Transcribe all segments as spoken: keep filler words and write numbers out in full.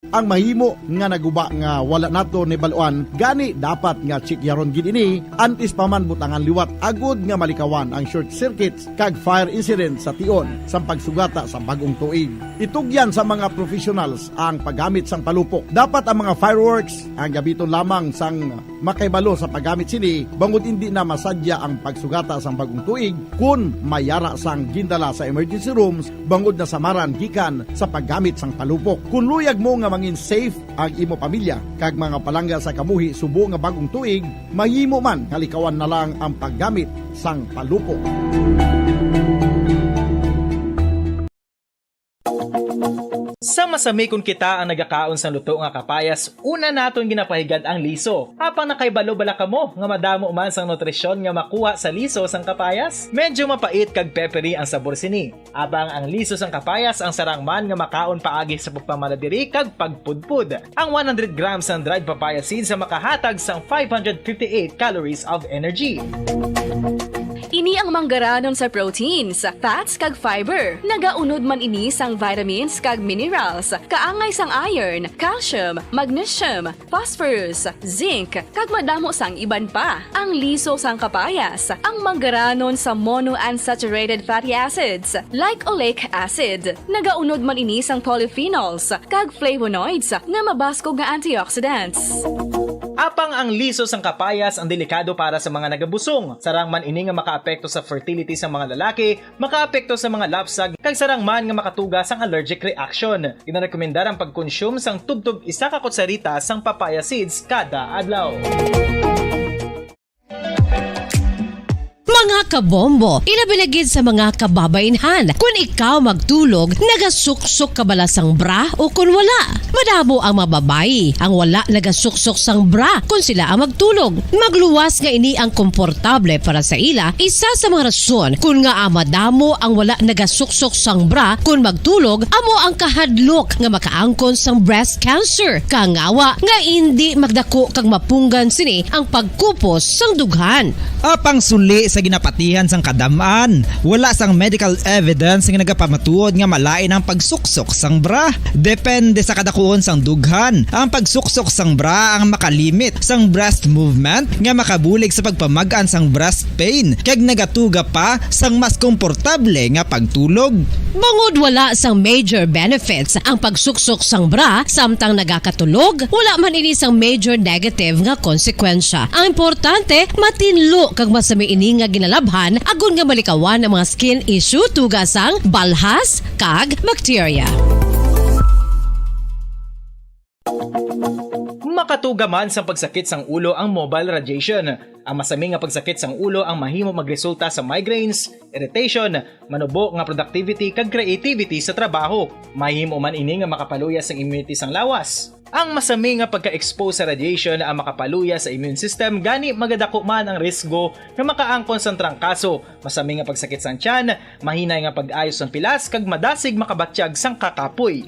ang mahimo nga naguba nga wala nato nabal-an, gani dapat nga tsikyaron gid ini antes pa man butangan liwat, agod nga malikawan ang short circuits kag fire incident sa tion sang pagsugata sa bag-ong tuig. Itugyan sa mga professionals ang paggamit sang palupok. Dapat ang mga fireworks ang gamiton lamang sang makahibalo sa paggamit sini, bangod indi na masadya ang pagsugata sang bag-ong tuig kon may yara sang gindala sa emergency rooms bangod nasamaran gikan sa paggamit sang palupok. Kon luyag mo nga mangin safe ang imo pamilya kag mga palangga sa kabuhi subo nga bag-ong tuig, mahimo man nga likawan na lang ang paggamit sang palupok. Sa masami, kon kita ang nagakaon sang luto nga kapayas, una naton ginapahigad ang liso. Apang nakahibalo bala kamo nga madamo man sang nutrisyon nga makuha sa liso sang kapayas? Medyo mapait kag peppery ang sabor sini. Apang ang liso sang kapayas ang sarang man nga makaon paagi sa pagpamala diri kag pagpudpod. Ang one hundred grams sang dried papaya seeds ang makahatag sang five hundred fifty-eight calories of energy. Ini ang manggaranon sa proteins, fats, kag fiber. Nagaunod man ini sang vitamins kag minerals, kaangay sang iron, calcium, magnesium, phosphorus, zinc, kag madamo sang iban pa. Ang liso sang kapayas, ang manggaranon sa monounsaturated fatty acids, like oleic acid. Nagaunod man ini sang polyphenols kag flavonoids nga mabaskog nga antioxidants. Apang ang liso sang kapayas ang delikado para sa mga nagabusong. Sarang man ini nga makaapekto sa fertility sang mga lalaki, makaapekto sa mga lapsag, kag sarang man nga makatuga sang allergic reaction. Ginarekomendar ang pagkonsume sang tubtob isa ka kutsarita sang papaya seeds kada adlaw. Mga kabombo, ilabi na gid sa mga kababaynhan, kun ikaw magtulog, nagasuksok ka bala sang bra o kun wala? Madamo ang mga babayi ang wala nagasuksok sang bra kun sila ang magtulog. Magluwas nga ini ang komportable para sa ila, isa sa mga rason kun ngaa madamo ang wala nagasuksok sang bra kun magtulog, amo ang kahadlok nga makaangkon sang breast cancer. Kangawa nga indi magdako kag mapunggan sini ang pagkupos sang dughan. Apang suli sa ginapatihan sang kadam-an, wala sang medical evidence nga nagapamatuod nga malain ang pagsuksok sang bra. Depende sa kadakuon sang dughan, ang pagsuksok sang bra ang makalimit sang breast movement nga makabulig sa pagpamag-an sang breast pain, kag nagatuga pa sang mas komportable nga pagtulog. Bangod wala sang major benefits ang pagsuksok sang bra samtang nagakatulog, wala man ini sang major negative nga konsekwensya. Ang importante, matinlo kag masami ini nga ginalabhan agod nga malikawan ang mga skin issue tuga sang balhas kag bakterya. Makatuga man sang pagsakit sang ulo ang mobile radiation. Ang masami nga pagsakit sang ulo ang mahimo magresulta sa migraines, irritation, manubo nga productivity, kag creativity sa trabaho. Mahimo man ini nga makapaluya sang immunity sang lawas. Ang masami nga pagka-expose sa radiation ang makapaluya sa immune system, gani magadako man ang risgo nga makaangkon sang trangkaso, masami nga pagsakit sang tiyan, mahinay nga pag-ayo sang pilas, kag madasig makabatyag sang kakapoy.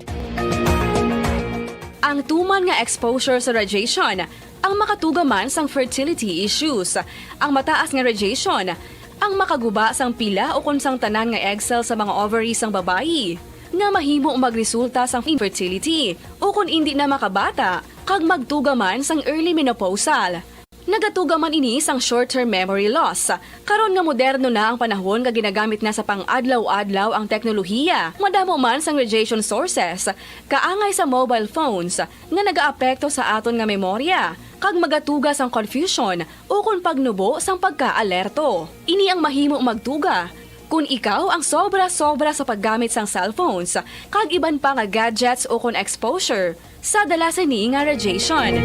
Ang tuman nga exposure sa radiation ang makatuga man sang fertility issues. Ang mataas nga radiation ang makaguba sang pila ukon sang tanan nga egg cell sa mga ovary sang babayi, nga mahimo magresulta sang infertility ukon indi na makabata kag magtuga man sang early menopausal. Nagatuga man ini sang short-term memory loss. Karon nga moderno na ang panahon nga ginagamit na sa pang-adlaw-adlaw ang teknolohiya, madamo man sang radiation sources, kaangay sa mobile phones, nga nagaapekto sa aton nga memorya, kag magatuga sang confusion ukon pagnubo sang pagkaalerto. Ini ang mahimo magtuga kon ikaw ang sobra-sobra sa paggamit sang cellphones kag iban pa nga gadgets ukon exposure sa dala sini nga radiation.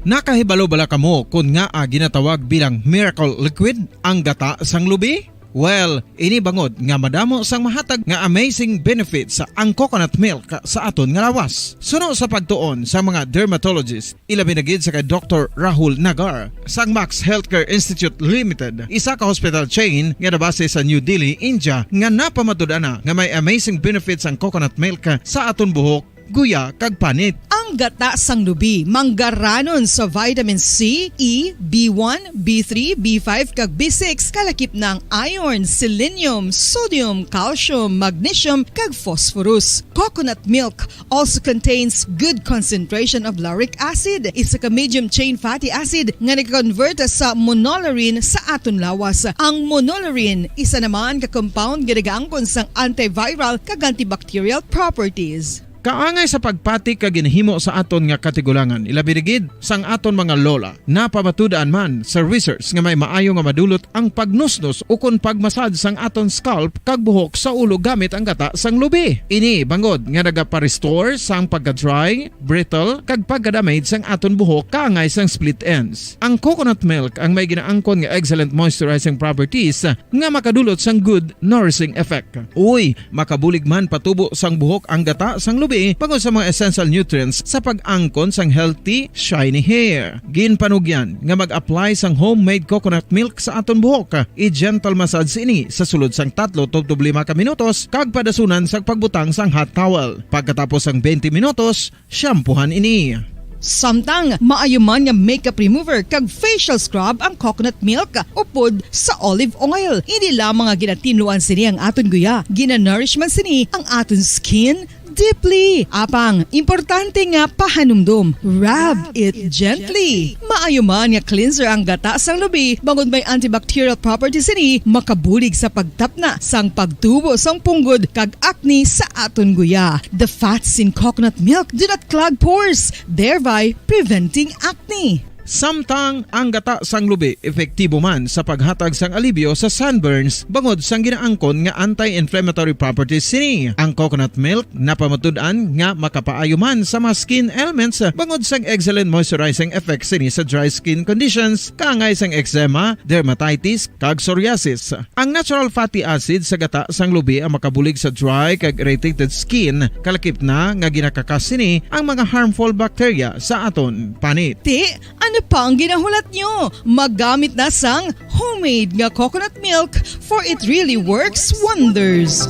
Nakahibalo bala kamo kon ngaa ginatawag bilang miracle liquid ang gata sang lubi? Well, ini bangod nga madamo sang mahatag nga amazing benefits ang coconut milk sa aton nga lawas. Suno sa pagtuon sa mga dermatologist, ilabi na gid sa kay Doktor Rahul Nagar sang Max Healthcare Institute Limited, isa ka hospital chain nga nabase sa New Delhi, India, nga napamatud-an na nga may amazing benefits ang coconut milk sa aton buhok, guya, kag panit. Ang gata sang lubi manggaranon sa vitamin C, E, B one, B three, B five, kag B six, kalakip na ang iron, selenium, sodium, calcium, magnesium, kag phosphorus. Coconut milk also contains good concentration of lauric acid, isa ka medium chain fatty acid nga nag-convert sa monolaurin sa aton lawas. Ang monolaurin isa naman ka compound nga nagaangkon sang antiviral kag antibacterial properties. Kaangay sa pagpati ka ginahimo sa aton nga katigulangan, ilabi na gid sang aton mga lola. Napamatud-an man sa research nga may maayo nga madulot ang pagnusnos ukon pagmasad sang aton scalp kag buhok sa ulo gamit ang gata sang lubi. Ini bangod nga nagapa-restore sang pagka-dry, brittle, kag pagka-damage sang aton buhok kaangay sang split ends. Ang coconut milk ang may ginaangkon nga excellent moisturizing properties nga makadulot sang good nourishing effect. Uy, makabulig man patubo sang buhok ang gata sang lubi bangod sa mga essential nutrients sa pag-angkon sang healthy, shiny hair. Ginpanugyan nga mag-apply sang homemade coconut milk sa aton buhok. I-gentle massage ini sa sulod sang tatlo tubtob lima ka minutos kag padasunan sang pagbutang sang hot towel. Pagkatapos sang twenty minutos, shampoohan ini. Samtang maayo man nga makeup remover kag facial scrub ang coconut milk upod sa olive oil. Hindi lamang nga ginatinluan sini ang aton guya, ginanourish man sini ang aton skin deeply. Apang, importante nga pahanumdom, rub it gently. Maayo man nga cleanser ang gata sang lubi bangod may antibacterial properties sini, makabulig sa pagtapna sang pagtubo sang punggod kag acne sa aton guya. The fats in coconut milk do not clog pores, thereby preventing acne. Samtang ang gata sang lubi epektibo man sa paghatag sang alibyo sa sunburns bangod sang ginaangkon nga anti-inflammatory properties sini. Ang coconut milk napamatud-an nga makapaayo man sa mga skin ailments bangod sang excellent moisturizing effects sini sa dry skin conditions, kaangay sang eczema, dermatitis, kag psoriasis. Ang natural fatty acid sa gata sang lubi ang makabulig sa dry kag irritated skin, kalakip na nga ginakakas sini ang mga harmful bacteria sa aton panit. Ti, ano pa ang ginahulat nyo? Maggamit na sang homemade nga coconut milk, for it really works wonders.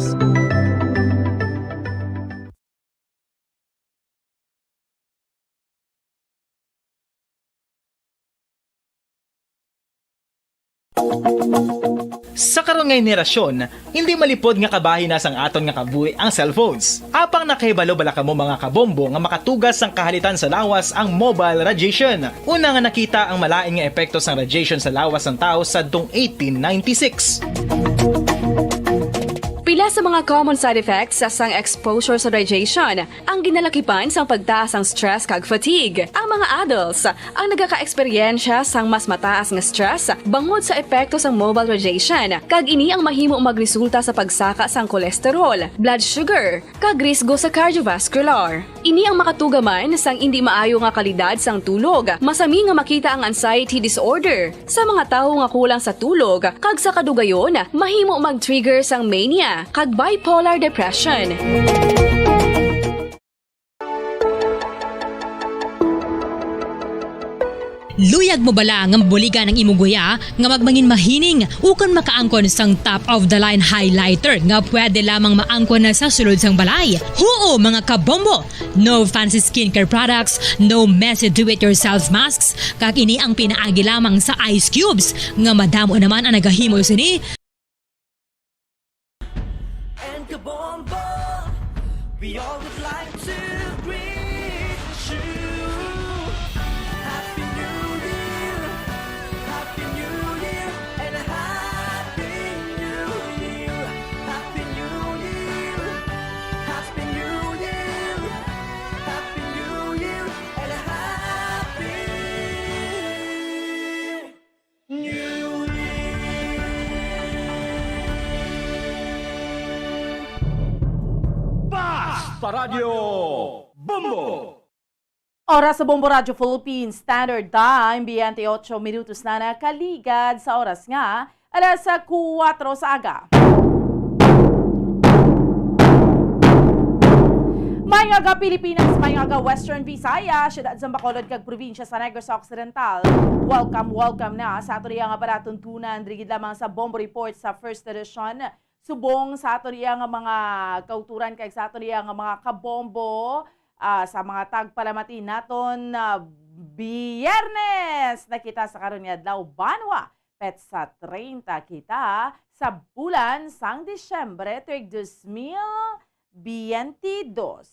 Sa karon nga henerasyon, hindi malipod nga kabahin na sang aton nga kabuhi ang cellphones. Apang nakahibalo bala kamo, mga kabombo, nga makatugas sang kahalitan sa lawas ang mobile radiation? Una nga nakita ang malain nga epekto sang radiation sa lawas sang tawo sadtong eighteen ninety-six. Pila sa mga common side effects sang exposure sa radiation ang ginalakipan sang pagtaas sang stress kag fatigue. Ang mga adults ang nagakaeksperyensya sang mas mataas nga stress bangod sa epekto sang mobile radiation, kag ini ang mahimo magresulta sa pagsaka sang cholesterol, blood sugar, kag risgo sa cardiovascular. Ini ang makatuga man sang indi maayo nga kalidad sang tulog, masami nga makita ang anxiety disorder sa mga tawo nga kulang sa tulog, kag sa kadugayon mahimo mag-trigger sang mania kag bipolar depression. Luyag mo bala nga mabuligan ang imo guya nga magmangin mahining ukon makaangkon sang top of the line highlighter nga pwede lamang maangkon na sa sulod sang balay? Huo, mga kabombo! No fancy skincare products, no messy do-it-yourself masks, kag ini ang pinaagi lamang sa ice cubes nga madamo naman ang nagahimo sini. And Kabombo, we all would like to greet you. Happy New Year, Happy New Year, and a Happy New Year. Happy New Year, Happy New Year, Happy New Year, and a Happy Basta Radyo Bombo! Oras sa Bombo Radyo Philippines Standard Time, twenty-eight minutos na nakaligad sa oras nga alas kuwatro sa aga. Maayong aga, Pilipinas, maayong aga, Western Visayas, siyudad sa Bacolod kag probinsya sa Negros Occidental. Welcome, welcome na sa aton iya nga palatuntunan, diri gid lamang sa Bombo Report sa First Edition. Subong sa aton iya nga mga kauturan kag sa aton iya nga mga kabombo, Ah, sa mga tagpalamati naton, ah, Biyernes na kita sa karon nga adlaw, banwa, petsa treinta kita sa bulan sang Disyembre tuig dos mil biyente dos.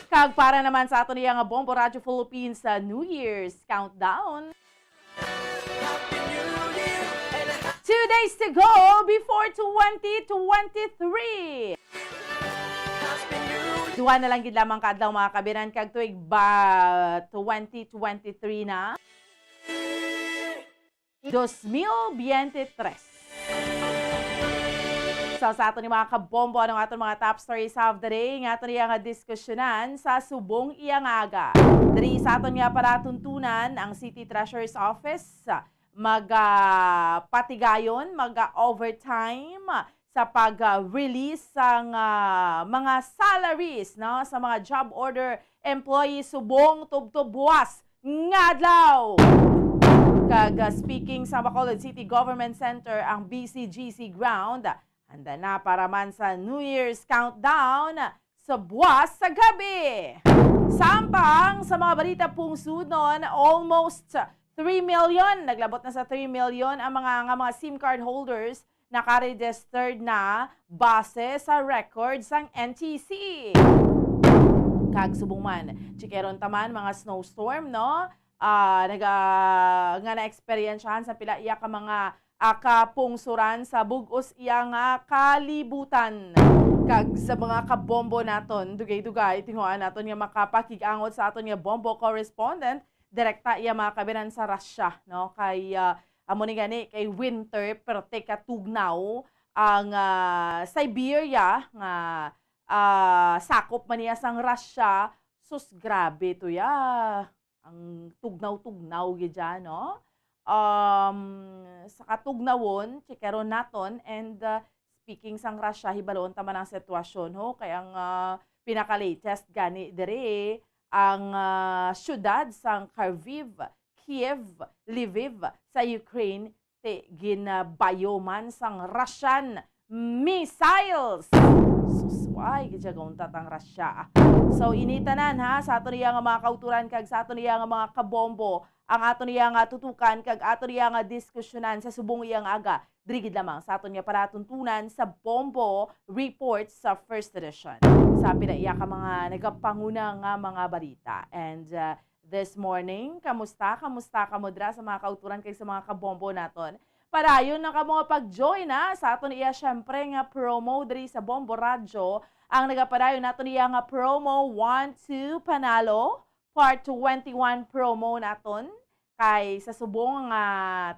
Kag para naman sa aton iya nga Bombo Radyo Philippines sa New Year's Countdown. Two days to go before twenty twenty-three. Duha na lang gid lamang ka adlaw, mga kabiran, kag tuig ba twenty twenty-three na. Dos mil biyente tres. So, sa aton ni mga kabombo, anong aton mga top stories of the day? Nga aton iya nga diskusyonan sa subong iya nga aga. Diri sa aton nga palatuntunan, ang City Treasurer's Office mag, ah, patigayon, mag, ah, overtime sa pag, ah, release sang, ah, mga salaries, no, sa mga job order employees subong tubtob buwas nga adlaw. Kag, ah, speaking sa Bacolod City Government Center, ang B C G C ground, handa na para man sa New Year's countdown sa buwas sa gabi. Samtang sa mga balita pungsudnon, almost three million, naglabot na sa three million ang mga, nga mga SIM card holders naka-registered na base sa record sang N T C. Kag subong man, chikeron ta man mga snowstorm, no? Ah, naga-, nga naeksperyensyahan sa pila iya ka mga, ah, kapungsuran sa bug-os iya nga kalibutan. Kag sa mga kabombo naton, dugay-dugay, tinguhaan naton nga makapakig-angot sa aton nga bombo correspondent, direkta iya mga kabiran sa Russia, no? Kay, ah, amo ni gani, kay winter, pero teka tugnaw ang, ah, Siberia nga, ah, sakop man niya sang Russia. Sus, grabe to ya. Ang tugnaw-tugnaw gid dyan, no? Um, sa katugnawon, chikeron naton, and, uh, speaking sang Russia, hibaloon ta man ang sitwasyon, ho, kay ang, uh, pinaka-latest gani diri, ang, uh, syudad sang Kharkiv, Kiev, Lviv sa Ukraine, ti ginabayo man sang Russian missiles. Sus, way gid siya gauntat ang Russia. So, ini tanan, ha, sa aton iya nga mga kauturan kag sa aton iya nga mga kabombo, ang aton iya nga tutukan kag aton iya nga diskusyonan sa subong iya nga aga, diri gid lamang sa aton nga palatuntunan sa Bombo Report sa First Edition. Sa pila iya ka mga nagapanguna nga mga balita. And, uh, this morning, kamusta? Kamusta kamo dira sa mga kauturan kag sa mga kabombo naton? Padayon na kamo nga pag-join na sa aton iya, syempre, nga promo diri sa Bombo Radyo. Ang nagapadayon naton iya nga promo, One Two Panalo, Part twenty-one promo naton. Kay sa subong nga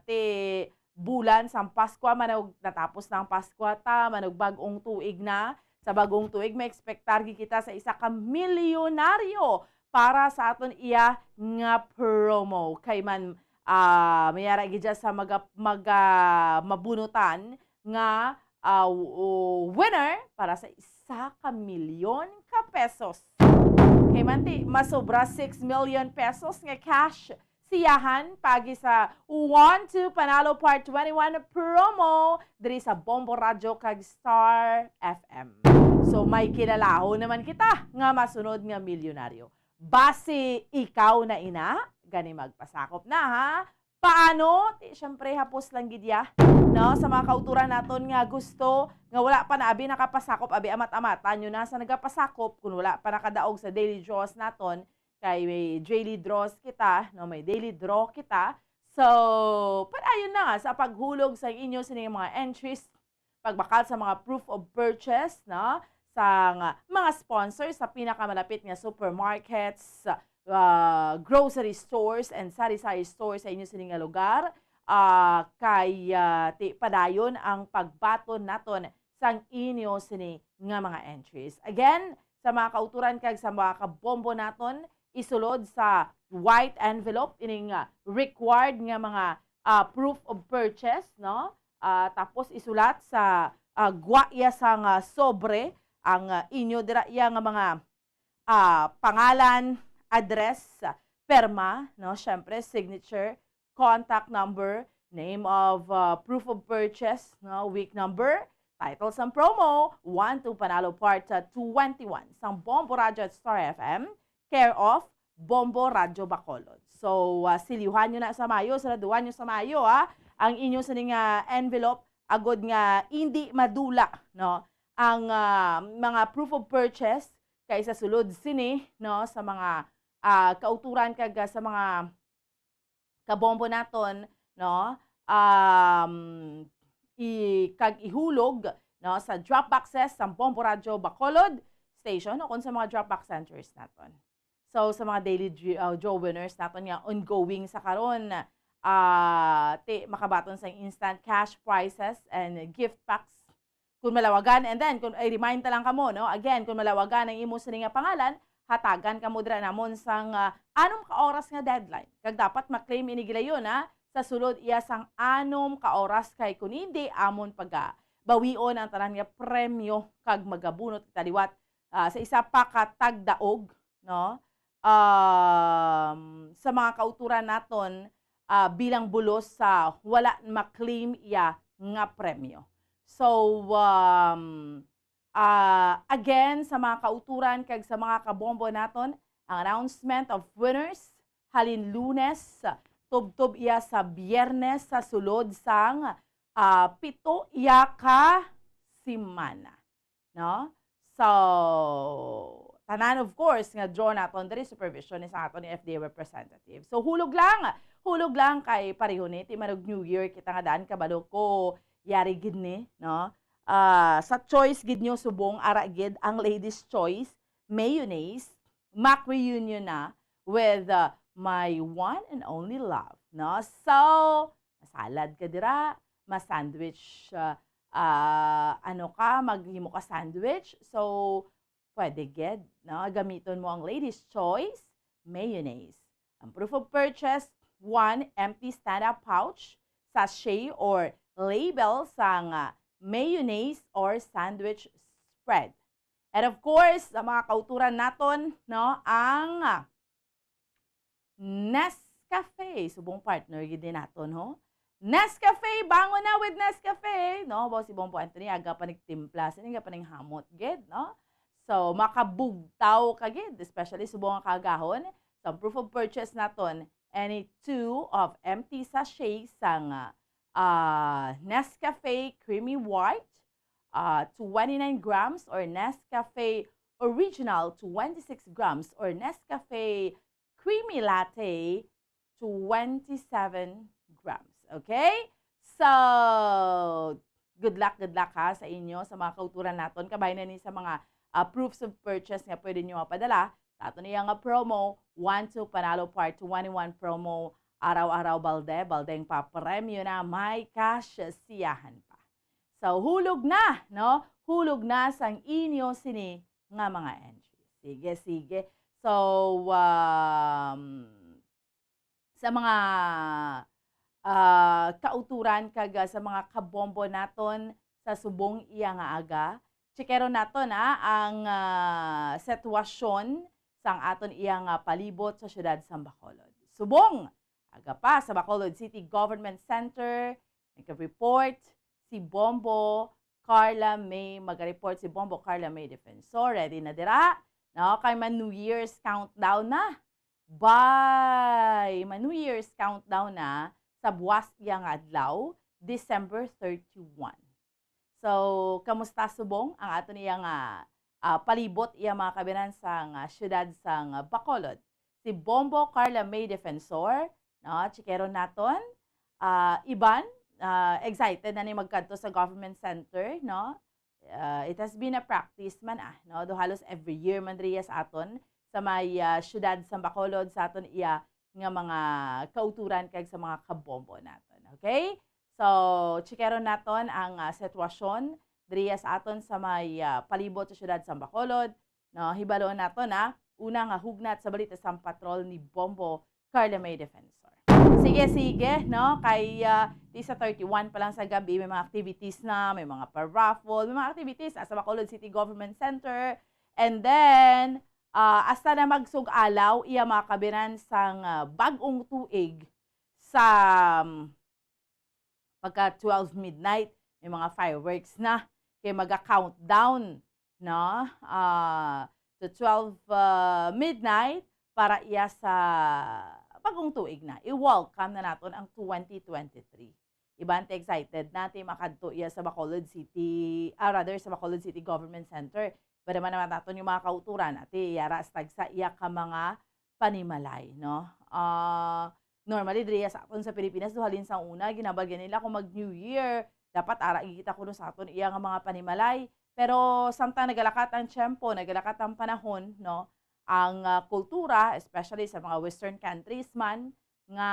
ti bulan sang Paskwa, manog natapos na ang Paskwa ta, manog bag-ong tuig na. Sa bag-ong tuig, may expectar gid kita sa isa ka milyonaryo para sa aton iya nga promo. Kay man, ah, may ara gid dya sa maga-, maga-, mabunutan nga, ah, w-, winner para sa isa ka milyon ka pesos. Kay man ti, masobra six million pesos nga cash siyahan pagi sa One Two Panalo Part twenty-one promo diri sa Bombo Radyo kag Star F M. So, may kilalahon naman kita nga masunod nga milyonaryo. Basi ikaw na ina, gani magpasakop na, ha? Paano? Ti, syempre, hapos lang gid ya, no? Sa mga kauturan naton nga gusto, nga wala pa na abi nakapasakop, abi amat-amatan nyo na sa nagapasakop, kung wala pa nakadaog sa daily draws naton, kay may daily draws kita, no? May daily draw kita. So, padayon na nga sa paghulog sa inyo sining mga entries, pagbakal sa mga proof of purchase, no? Sa nga, mga sponsors sa pinakamalapit nga supermarkets, ah, grocery stores, and sari-sari stores sa inyo sini nga lugar, ah, kay, ah, ti-, padayon ang pagbaton naton sang inyo sini nga mga entries. Again, sa mga kauturan kag sa mga kabombo naton, isulod sa white envelope ining, ah, required nga mga, ah, proof of purchase, no? Ah, tapos isulat sa, ah, gwa iya sang, ah, sobre ang, ah, inyo dira iya nga mga, ah, pangalan, address, perma, no? Syempre, signature, contact number, Name of, uh, proof of purchase, no? Week number, title sang promo, One to Panalo Part, uh, twenty-one, sang Bombo Radyo at Star F M, care of Bombo Radyo Bacolod. So, uh, silyuhan nyo na sa mayo, saraduhan nyo sa mayo, ha, ang inyo sining, uh, envelope, agod nga hindi madula, no, ang, uh, mga proof of purchase kay sa sulod sini, no, sa mga, uh, kauturan kag, uh, sa mga kabombo naton, no? Um, i-, kag ihulog, no, sa drop boxes sang Bombo Radyo Bacolod Station o kon sa mga drop box centers naton. So, sa mga daily dri-, uh, draw winners naton nga ongoing sa karon, ah, ti makabaton sang instant cash prizes and gift packs kung malawagan. And then, kung, i-remind ta lang kamo, no? Again, kung malawagan ang imo sini nga pangalan, hatagan kamo dira namon sang, ah, anom ka oras nga deadline. Kag dapat ma-claim ini gilayon, ha, sa sulod iya sang anom ka oras, kay kun hindi, amon pagabawion ang tanan nga premyo kag magabunot kita liwat, ah, sa isa pa ka tagdaog, no? Um, sa mga kauturan naton, ah, bilang bulos sa wala ma-claim iya nga premyo. So, um, ah, again, sa mga kauturan kag sa mga kabombo naton, ang announcement of winners halin Lunes, tubtob iya sa Biyernes sa sulod sang, ah, pito iya ka semana, no? So, tanan, of course, nga draw naton diri supervision ni sa aton ni F D A representative. So, hulog lang, hulog lang kay pareho ni, ti manog New Year kita nga daan, kabalo ko, yari gid ni, no? Ah, sa choice gid nyo subong, ara gid ang Ladies Choice Mayonnaise, Mac Reunion na with, uh, my one and only love, no? So, masalad ka dira, ma-sandwich, uh, uh, ano ka, maghimo ka sandwich. So, pwede gid, no? Gamiton mo ang Ladies Choice Mayonnaise. Ang proof of purchase, one empty stand-up pouch, sachet, or label sang, uh, mayonnaise or sandwich spread. And of course, sa mga kauturan naton, no, ang, ah, Nescafe, subong partner gid ni naton, ho. Nescafe, bangon na with Nescafe, no? Ba si Bombo Anthony, aga pa nagtimpla, sini nga pa ning hamot gid, no? So, makabugtaw ka gid, especially subong nga kaagahon. Sa proof of purchase naton, any two of empty sachet sang, ah, Nescafe Creamy White, ah, twenty-nine grams, or Nescafe Original, twenty-six grams, or Nescafe Creamy Latte, twenty-seven grams. Okay? So, good luck, good luck ha sa inyo, sa mga kauturan naton. Kabay na ni sa mga, ah, proofs of purchase nga pwede nyo mapadala sa aton iya nga promo, One to Panalo Part twenty-one promo, araw-araw balde, baldeng papremyo na, may cash siyahan pa. So, hulog na, no? Hulog na sang inyo sini nga mga entries. Sige, sige. So, um, sa mga, ah, kauturan kag, ah, sa mga kabombo naton sa subong iya nga aga, checkeron naton, ah, ang, ah, sitwasyon sang aton iya nga palibot sa siyudad sang Bacolod. Subong aga pa sa Bacolod City Government Center, nag-report si Bombo Carla May, mag-report si Bombo Carla May Defensor. Ready na dira, no? Kay ma-New Year's countdown na. Bay, ma-New Year's countdown na sa buwas iya nga adlaw, December thirty-one. So, kamusta subong ang aton iya nga, ah, palibot, iya mga kabinan sang, ah, siyudad sang, ah, Bacolod? Si Bombo Carla May Defensor, no? Chikeron naton. Ah, iban, ah, excited na ni magkadto sa government center, no? Ah, it has been a practice man, ah, no? Do halos every year man diriya sa aton sa may, ah, siyudad sa Bacolod, sa aton iya nga mga kauturan kag sa mga kabombo naton. Okay? So, chikeron naton ang, ah, sitwasyon diriya sa aton sa may, ah, palibot sa siyudad sa Bacolod. No, hibaluon naton, ah, una nga hugnat sa balita sang patrol ni Bombo Carla May Defensor. Sige, sige, no? Kay, ah, di sa thirty-one pa lang sa gabi, may mga activities na, may mga pa-raffle, may mga activities, ah, sa Bacolod City Government Center. And then, ah, hasta na magsug-alaw, iya mga kabinan sang, ah, bag-ong tuig sa, um, pagka twelve midnight, may mga fireworks na. Kay maga-countdown, no? Ah, to twelve, ah, midnight para iya sa bagong tuig na. I-welcome na naton ang twenty twenty-three. Iban ti excited na ti makadto iya sa Bacolod City, ah, rather sa Bacolod City Government Center. Pero man naman naton yung mga kauturan, ati, yara sa tagsa iya ka mga panimalay, no? Ah, normally, diriya sa aton sa Pilipinas, do halin sang una, ginabaligyan nila kung mag-New Year, dapat ara gid kita kuno sa aton iya nga mga panimalay. Pero samtang nagalakat ang tiyempo, nagalakat ang panahon, no? Ang, ah, kultura, especially sa mga Western countries man, nga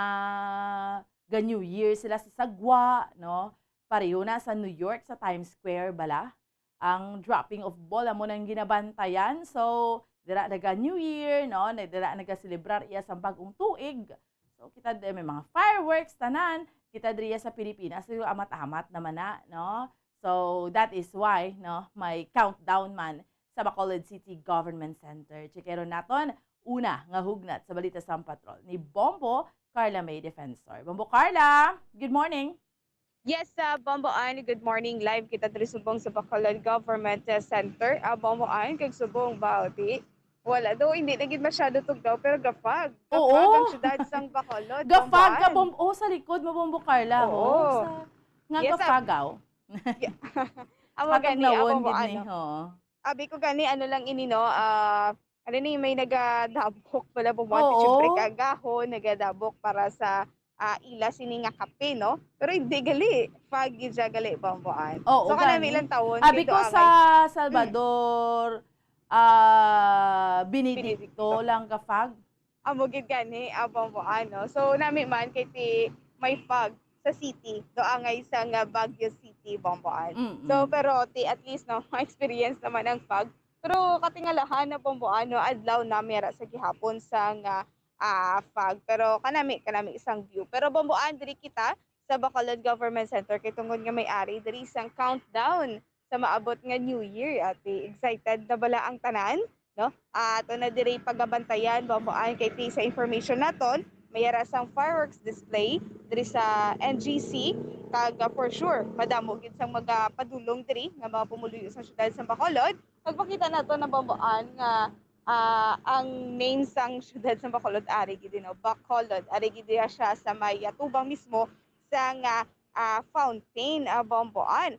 ga-New Year sila sa sagwa, no? Pareho na sa New York, sa Times Square bala. Ang dropping of ball amo nang ginabantayan. So, dira naga New Year, no? Na dira nagaselebrar iya sa bagong tuig. So, kita di-, may mga fireworks, tanan. Kita diriya sa Pilipinas, siguro amat-amat naman na, no? So, that is why, no, may countdown man sa Bacolod City Government Center. Checkeron naton, una nga hugnat sa balita sa patrol ni Bombo Carla May Defensor. Bombo Carla, good morning. Yes, ah, Bombo Ann, good morning. Live kita diri subong sa Bacolod Government, ah, Center. Ah, Bombo Ann, kag subong ba, di? Wala do, hindi na gid masyado tugnaw, pero gafag. Gafag Oo. ang syudad sang Bacolod, Gafag Bombo ka, Ann. Bom-, oh, sa likod mo, Bombo Carla, Oo. oh, sa, nga Yes, ah. gafagaw. Yeah. Amo gani, Katugnawan amo mo, gid ni, ano. ho. Abi ko gani, ano lang ini, no, ah, ano ni, may nagadabok pala, Bombo Ann, Oo. siyempre, kagahon, nagadabok para sa, ah, ila sini nga kape, no? Pero hindi gali, fog gid siya gali, Bombo Ann. Oo, So, kanami gani. lang tawon, Abi kay ko doa sa ngay-, Salvador, ah, Benedicto Benedicto. lang ka fog. Amo gid gani, ah, Bombo Ann, no? So, nami man kay ti may fog sa city, doa ngay sa nga Baguio City, Bombo Ann. Mm-mm. So, pero ti at least, no, ma-experience naman ang fog. Pero katingalahan na, Bombo Ann, no, adlaw na mera sa gihapon sa nga, ah, fog. Pero kanami, kanami isang view. Pero, Bombo Ann, diri kita sa Bacolod Government Center kay tungod nga may ari diri isang countdown sa maabot nga New Year, ati. Excited na bala ang tanan, no? Ah, ato na diri pagabantayan, Bombo Ann, kay ti sa information naton, may ara sang fireworks display diri sa N G C, kag, ah, for sure, madamo gid sang magapadulong diri nga mga pumuluyo sa siyudad sa Bacolod. Pagpakita nato na, Bombo Ann, nga, ah, ang name sang siyudad sa Bacolod, ari gid, no? Bacolod, ari gid diha siya sa may, ah, tubang mismo sang, ah, ah, fountain, ah, Bombo Ann.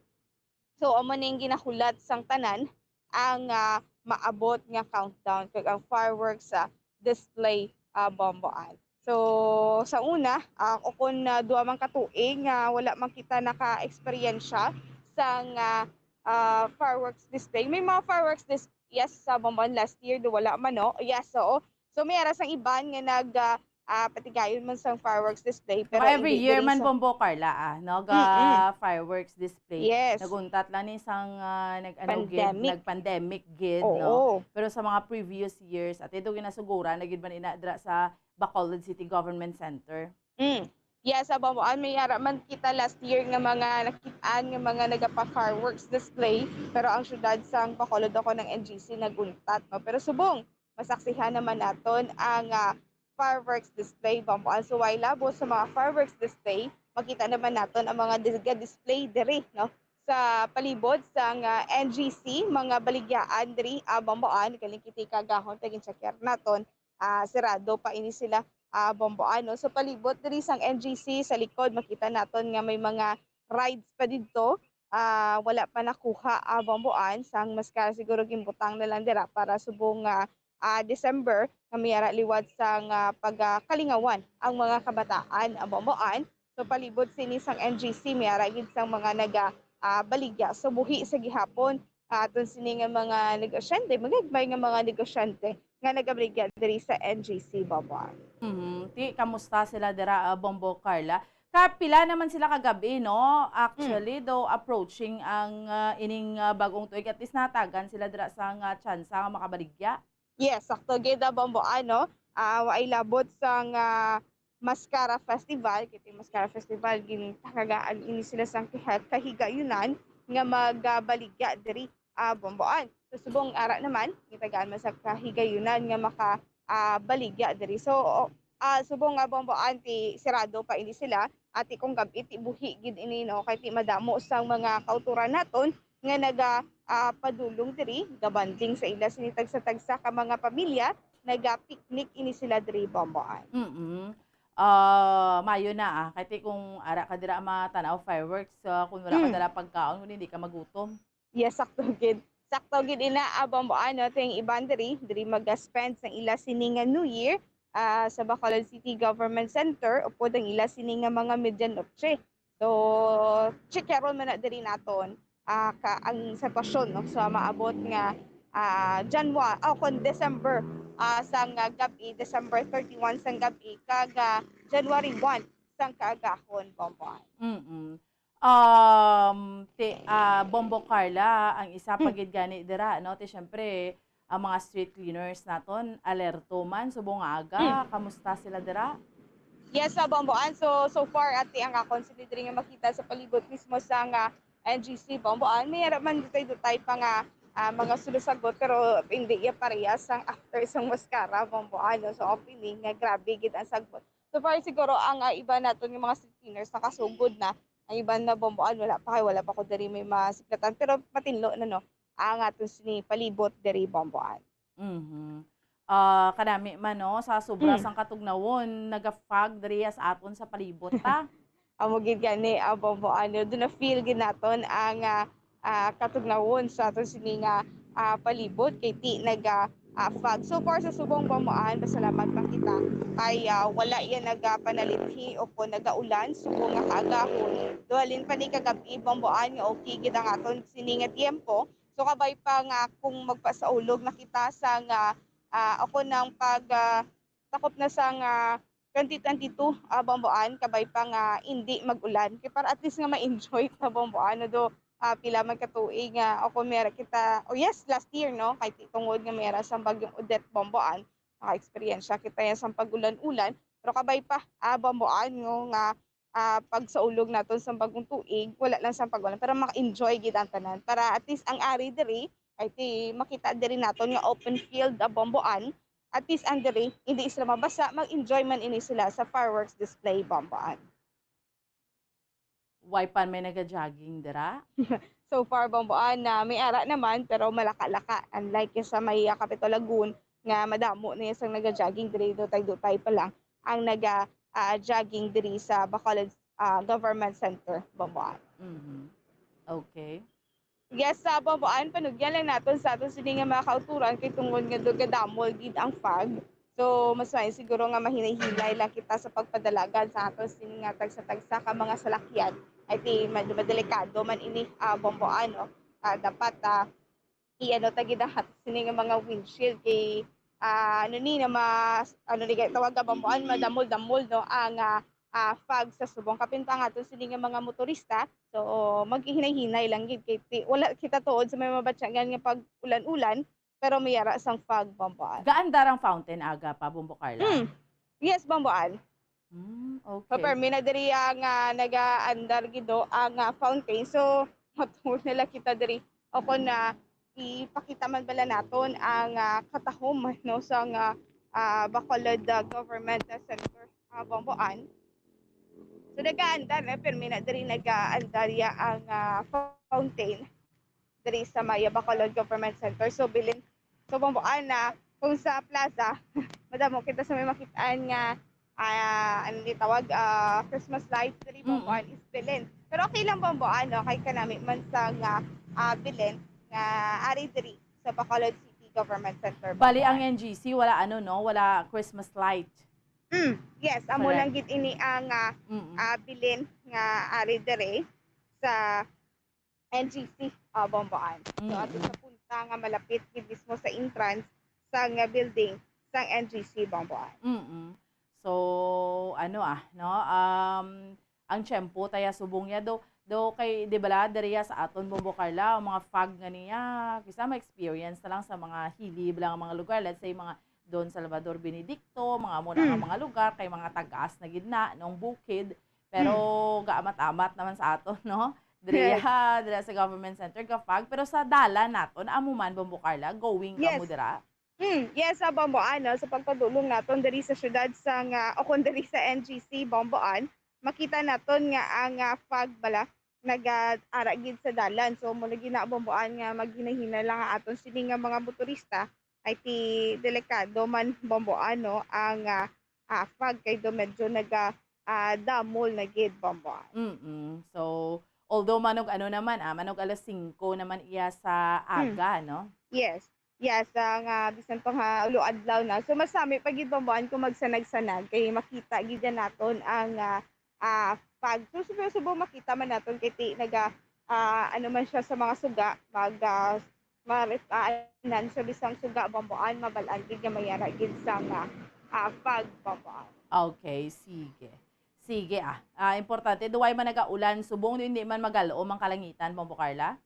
So, amo ning ginahulat sang tanan ang, ah, maabot nga countdown kag ang fireworks, ah, display, ah, Bombo Ann. So, sa una, ah, o kon, ah, duha man ka tuig nga wala man kita naka-eksperyensya sang, ah, ah, fireworks display. May mga fireworks dis-, yes, sa Bombo Ann last year, do wala man, no? Yes, oo. So, may ara sang iban nga nag, ah, ah, patigayon man sang fireworks display, pero Mga every hindi year diri man, sa Bombo Carla, ah, no, ga Mm-mm. fireworks display. Yes. Naguntat lang ni sang, ah, nag-, ano, gid, Pandemic. nag-pandemic gid, no? Oo. Pero sa mga previous years, at ito ginasuguran na gid man ina dira sa Bacolod City Government Center. Mm. Yes, sa Bombo Ann, may ara man kita last year nga mga nakit-an nga mga nagapa-fireworks display, pero ang syudad sang Bacolod o kon ang N G C naguntat, no? Pero subong, masaksihan naman naton ang, ah, fireworks display, Bombo Ann. So, way labot sa mga fireworks display, makita naman naton ang mga dis-, ga-display diri, no? Sa palibot sang, ah, N G C, mga baligyaan diri, ah, Bombo Ann, galing kita kagahon, pag-inchecker naton, ah, sirado pa ini sila, ah, Bombo Ann, no? So, palibot diri sang N G C, sa likod, makita naton nga may mga rides pa didto, ah, wala pa nakuha, ah, Bombo Ann, sang mas ka siguro ginbutang na lang dira para subong nga, ah, December, nga may ara liwat sang, ah, pagkalingawan ang mga kabataan, ah, Bombo Ann. So, palibot sini sang N G C, may ara gid sang mga naga, ah, baligya. So, buhi sa gihapon, ah, aton sini nga mga negosyante, magagmay nga mga negosyante nga nagabaligya diri sa N G C, Bombo Ann. Mhm. Ti, kamusta sila dira, ah, Bombo Carla? Kapila naman sila kagabi, no? Actually, Mm. though approaching ang, ah, ining, ah, bagong tuig, at least natagan sila dira sa nga tsansa nga makabaligya. Yes, sakto gid, ah, Bombo Ann, no? Ah, waay labot sang, ah, Mascara Festival. Kay ti Mascara Festival, gintagaan ini sila sang kahi-, kahigayunan nga magabaligya diri, ah, Bombo Ann. So, subong ara naman, gitagaan man sa kahigayunan nga maka, ah, baligya diri. So, o-, ah, subong nga Bombo Ann ti sirado pa ini sila, ati kung gab-i ti buhi gid ini, no, kay ti madamo sang mga kautoran naton nga naga, ah, padulong diri, gabanding sa ila sini tagsa-tagsa ka mga pamilya, naga-picnic ini sila diri, Bombo Ann. Mm-mm. Ah, mayo na, ah. Kay ti kung ara ka dira matanaw fireworks, ah, kung wala ka Mm. dala pagkaon, kung hindi ka magutom. Yes, sakto gid. Sakto gid ina, ah, Bombo Ann, no? Ting iban diri, diri mag-spend sang ila sini nga New Year, ah, sa Bacolod City Government Center, upod ang ila sini nga mga medianoche. So, checkeron man na diri naton, ah, ka, ang sitwasyon, no, sa maabot nga, ah, January, o kon December, ah, sang, ah, gab-i, December thirty-one sang gab-i, kag, ah, January one sang kaagahon, Bombo Ann. Mm-mm. Um, ti, ah, Bombo Carla, ang isa pa Mm. gid gani dira, no? Ti, syempre, ang mga street cleaners naton, alerto man, subong nga aga. Mm. Kamusta sila dira? Yes, sa Bombo Ann. So, so far, ati ang akon sini diri nga makita sa palibot mismo sa nga N G C Bombo Ann. May ara man dutay-dutay pa nga, ah, mga sulusagot, pero hindi iya parehas ang after sang Muscara, Bombo Ann, no? So, opening nga grabe gid ang sagbot. So far, siguro ang, ah, iba naton nga mga street cleaners nakasugod na. Ang iban na Bombo Ann, wala pa, kay wala pa ko diri may masiplatan. Pero matinlo na, no, ang aton sini palibot diri, Bombo Ann. Mhm. Ah, kanami man, no, sa sobra Mm. sang katugnawon, naga-fog diri sa aton sa palibot ta. Amo gid gani, ah, Bombo Ann, no, do na-feel gid naton ang, ah, ah, katugnawon sa aton sini nga, ah, palibot kay ti naga, ah, fog. So far sa subong Bombo Ann, pasalamat pa kita kay, ah, wala iya nagapanalinhi o kon nagaulan subong nga kaagahon. Do halin pa ni kagab-i Bombo Ann nga okay gid ang aton sini nga tiempo. So kabay pa nga kung magpasaulog na kita sa nga, ah, o kon ang pag, ah, takop na sa nga twenty twenty-two, ah, Bombo Ann, kabay pa nga indi mag-ulan. Kay para at least nga ma-enjoy ta Bombo Ann, do, ah, pila man ka tuig nga, o kung meron kita, oh yes, last year, no, kay ti-, tungod nga meron sang bagyong Odette Bombo Ann, naka-eksperyensya kita yan sang pag-ulan-ulan, pero kabay pa, ah, Bombo Ann, no, nga, ah, pagsaulog naton sang bagong tuig, wala lang sang pag-ulan, pero maka-enjoy gid ang tanan. Para at least ang ari diri, kay ti makita diri naton nga open field, ah, Bombo Ann, at least ang diri, hindi sila mabasa, mag-enjoy man ini sila sa fireworks display, Bombo Ann. Way pa may naga-jogging dira? So far, Bombo Ann, na may ara naman, pero malaka-laka. Unlike sa may, ah, Capitol Lagoon, nga madamo na sang naga-jogging diri, dutay-dutay pa lang ang naga, ah, jogging diri sa Bacolod, ah, Government Center, Bombo Ann. Mhm. Okay. Yes, sa Bombo Ann, panugyan lang naton sa aton sini nga mga kauturan kay tungod nga do gadamol gid ang fog. So, mas maayo siguro nga mahinay-hinay lang kita sa pagpadalagan sa aton sini nga tagsa-tagsa ka mga salakyan. Ay, ti, mad-, madelikado man ini, ah, Bombo Ann, no? Ah, dapat, ah, i-ano ta gid ang aton sini nga mga windshield kay, ah, ano ni, na mas, ano ni, kay tawag ka Bombo Ann, madamol-damol, no, ang, ah, ah, fog sa subong. Kapin pa nga aton sini nga mga motorista, so, maghihinay-hinay lang gid kay ti-, wala kita tuod sa may mabatyagan nga pag-ulan-ulan, pero may ara sang fog, Bombo Ann. Gaandar ang fountain aga pa, Bombo Carla? Hmm. Yes, Bombo Ann. Hmm, okay. Papermi na diri ang, ah, nagaandar gid do ang, ah, fountain. So, matuod na lang kita diri. O kon na ipakita man bala naton ang, ah, katahom, no, sa nga, ah, Bacolod, ah, Government Center, ah, Bombo Ann. So, nagaandar na, pirmi na diri nagaandar ya ang, ah, fountain diri sa may Bacolod Government Center. So, bilin, so, Bombo Ann, na kung sa plaza, madamo kita sa may makitaan nga, ah, ano ni tawag, ah, Christmas lights diri, Bombo Mm. Ann, is bilin. Pero okay lang, Bombo Ann, no? Kay kanami man sa nga, ah, bilin nga ari diri sa Bacolod City Government Center, Bali, Bombo ang Ann. N G C, wala, ano, no? Wala Christmas light. Mm, yes, amo Correct. lang gid ini ang, ah, Mm-mm. ah, bilin nga ari diri sa N G C, ah, Bombo Ann. So, ato Mm-mm. sa punta nga malapit gid mismo sa entrance sang, ah, building sang N G C, Bombo Ann. Mm-mm. So, ano, ah, no? Um, ang tiyempo taya subong niya do, do kay, di bala, diriya sa aton, Bombo Carla, ang mga fog nga niya, kisa ma-experience na lang sa mga hilib lang ang mga lugar. Let's say, mga Don Salvador Benedicto, mga amo na nga Mm. mga lugar, kay mga tagas na gid na, nung bukid. Pero Mm. gaamat-amat naman sa aton, no? Diriya, Yes. diriya sa Government Center, ga-fog. Pero sa dalan naton, amo man, Bombo Carla, going Yes. kamo dira? Hmm, yes, sa Bamboan, no, sa pagpadulong naton diri sa siyudad sa nga, o kung diri sa N G C Bamboan, makita naton nga ang, ah, fog bala nag-ara gid sa dalan. So, mo lagi na Bamboan nga maghinahinay lang ang aton sini nga mga motorista ay ti delikado man Bamboan, no, ang, ah, ah, fog kay do medyo naga, ah, damol na gid Bamboan. Mm-mm. So, although manog ano naman, ah, manog alas singko naman iya sa Hmm. aga, no? Yes. Yes, ah, nga bisan pa nga ulo adlaw na. So, masami pa gid Bamboan kung magsanag-sanag kay makita gid yan naton ang, ah, ah, fog. So, subong-subong makita man naton kay ti naga, ah, ano man siya sa mga suga, mag, ah, marit-, ah, anan siya bisang suga Bamboan, mabal-an gid nga mayara gid sa nga, ah, fog Bamboan. Okay, sige. Sige, ah. Ah, importante, duway man nagaulan, subong hindi man magalom ang kalangitan, Bombo Carla?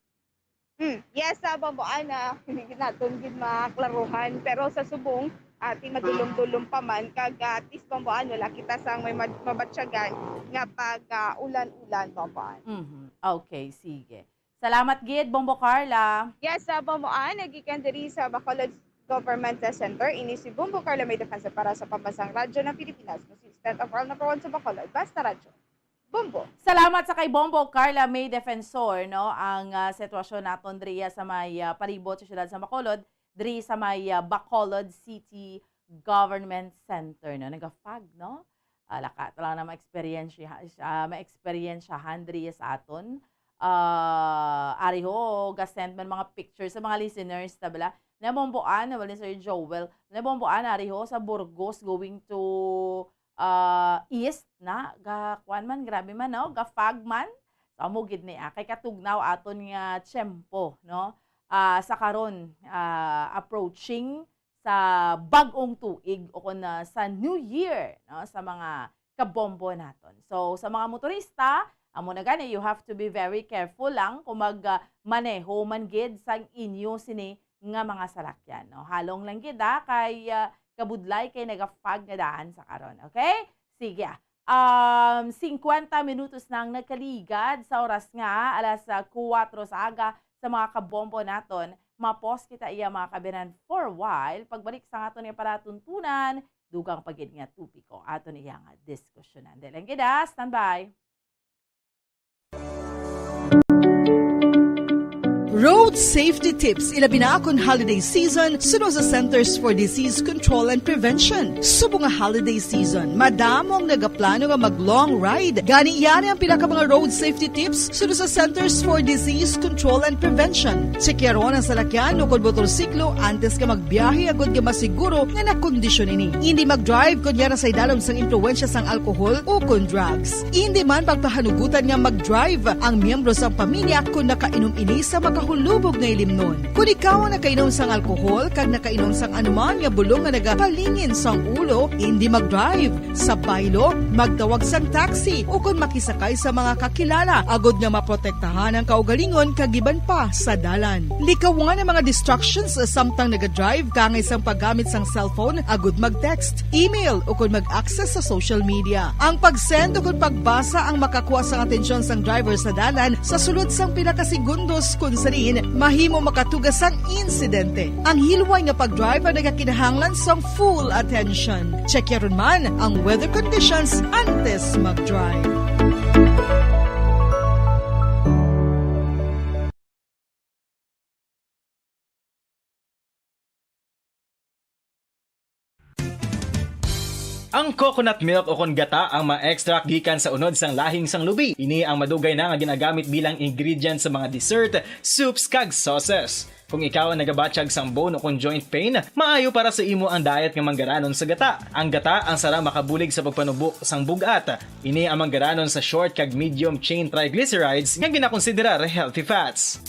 Hmm, yes, sa Bamboan, ah, hindi gid naton gid maklaruhan. Pero sa subong, ah, ti madulom-dulom pa man. Kag, ah, at least, Bamboan, wala kita sang may mad-, mabatyagan nga pag, ah, ulan-ulan, Bamboan. Mhm. Okay, sige. Salamat gid, Bombo Carla. Yes, sa Bamboan, nagikan diri sa Bacolod Government Center, ini si Bombo Carla May Defensa para sa Pambansang Radyo ng Pilipinas, Assistant of All Number One sa Bacolod, Basta Radyo. Bombo. Salamat sa kay Bombo Carla May Defensor, no? Ang, ah, sitwasyon naton diriya sa may, ah, palibot sa siyudad sa Bacolod, diri sa may, ah, Bacolod City Government Center, no? Naga-fog, no? Ah, laka, talaga na ma-experience siya, siya, ma-experience siya han diri sa aton. Ah, ari ho, ga-send man mga pictures sa mga listeners, ta bala. Nabomboan, na wala ni Sir Joel. Nabomboan, ari ho, sa Burgos going to ah, east na, ga, kuwan man, grabe man, no? Ga-fog man. So, amo gid ni, ah, kay katugnaw aton nga tiyempo, no? Ah, sa karon, ah, approaching sa bag-ong tuig o kun, ah, sa New Year, no? Sa mga kabombo naton. So, sa mga motorista, amo na gani, you have to be very careful lang kung mag, ah, maneho man gid sang inyo sini nga mga salakyan, no? Halong lang gid, ah, kay, ah, kabudlay kay naga-fog nga daan sa karon, okay? Sige, ah. Um, singkwenta minutos na ang nagkaligad sa oras nga alas, ah, kuwatro sa aga sa mga kabombo naton. Mapos kita iya, mga kabinan, for a while. Pagbalik sa aton nga palatuntunan, dugang pa gid nga topiko aton iya nga diskusyonan. Dali lang gid, ah. Standby. Road safety tips, ilabi na kon holiday season, suno sa Centers for Disease Control and Prevention. Subong nga holiday season, madamo ang nagaplano nga mag-long ride. Gani, yari ang pila ka mga road safety tips suno sa Centers for Disease Control and Prevention. Tsekyaron ang salakyan o kon motorsiklo antes ka magbiyahe, agud nga masiguro nga nakondisyon ini. Indi mag-drive kon yara sa idalom sang impluwensya sang alkohol o kon drugs. Indi man pagpahanugutan nga mag-drive ang miyembro sang pamilya kon nakainom ini sa makahulubog nga ilimnon. Kon ikaw ang nakainom sang alkohol kag nakainom sang anuman nga bulong nga nagapalingin sang ulo, indi mag-drive. Sa baylo, magtawag sang taxi ukon makisakay sa mga kakilala, agod nga maprotektahan ang kaugalingon kag iban pa sa dalan. Likawan ang mga distractions samtang nagadrive, kangay sang paggamit sang cellphone agud mag-text, email, ukon mag-access sa social media. Ang pag-send ukon pagbasa ang makakuha sang atensyon sang driver sa dalan sa sulod sang pila ka segundos, kun sa diin mahimo makatuga sang insidente. Ang hilway nga pag-drive ang nagakinahanglan sang full attention. Check yaron man ang weather conditions antes mag-drive. Ang coconut milk o kon gata ang ma-extract gikan sa unod sang lahing sang lubi. Ini ang madugay na nga ginagamit bilang ingredient sa mga dessert, soups, kag sauces. Kung ikaw ang nagabatyag sang bone o kon joint pain, maayo para sa imo ang diet nga manggaranon sa gata. Ang gata ang sarang makabulig sa pagpanubo sang bug-at. Ini ang manggaranon sa short kag medium chain triglycerides nga ginakonsiderar healthy fats.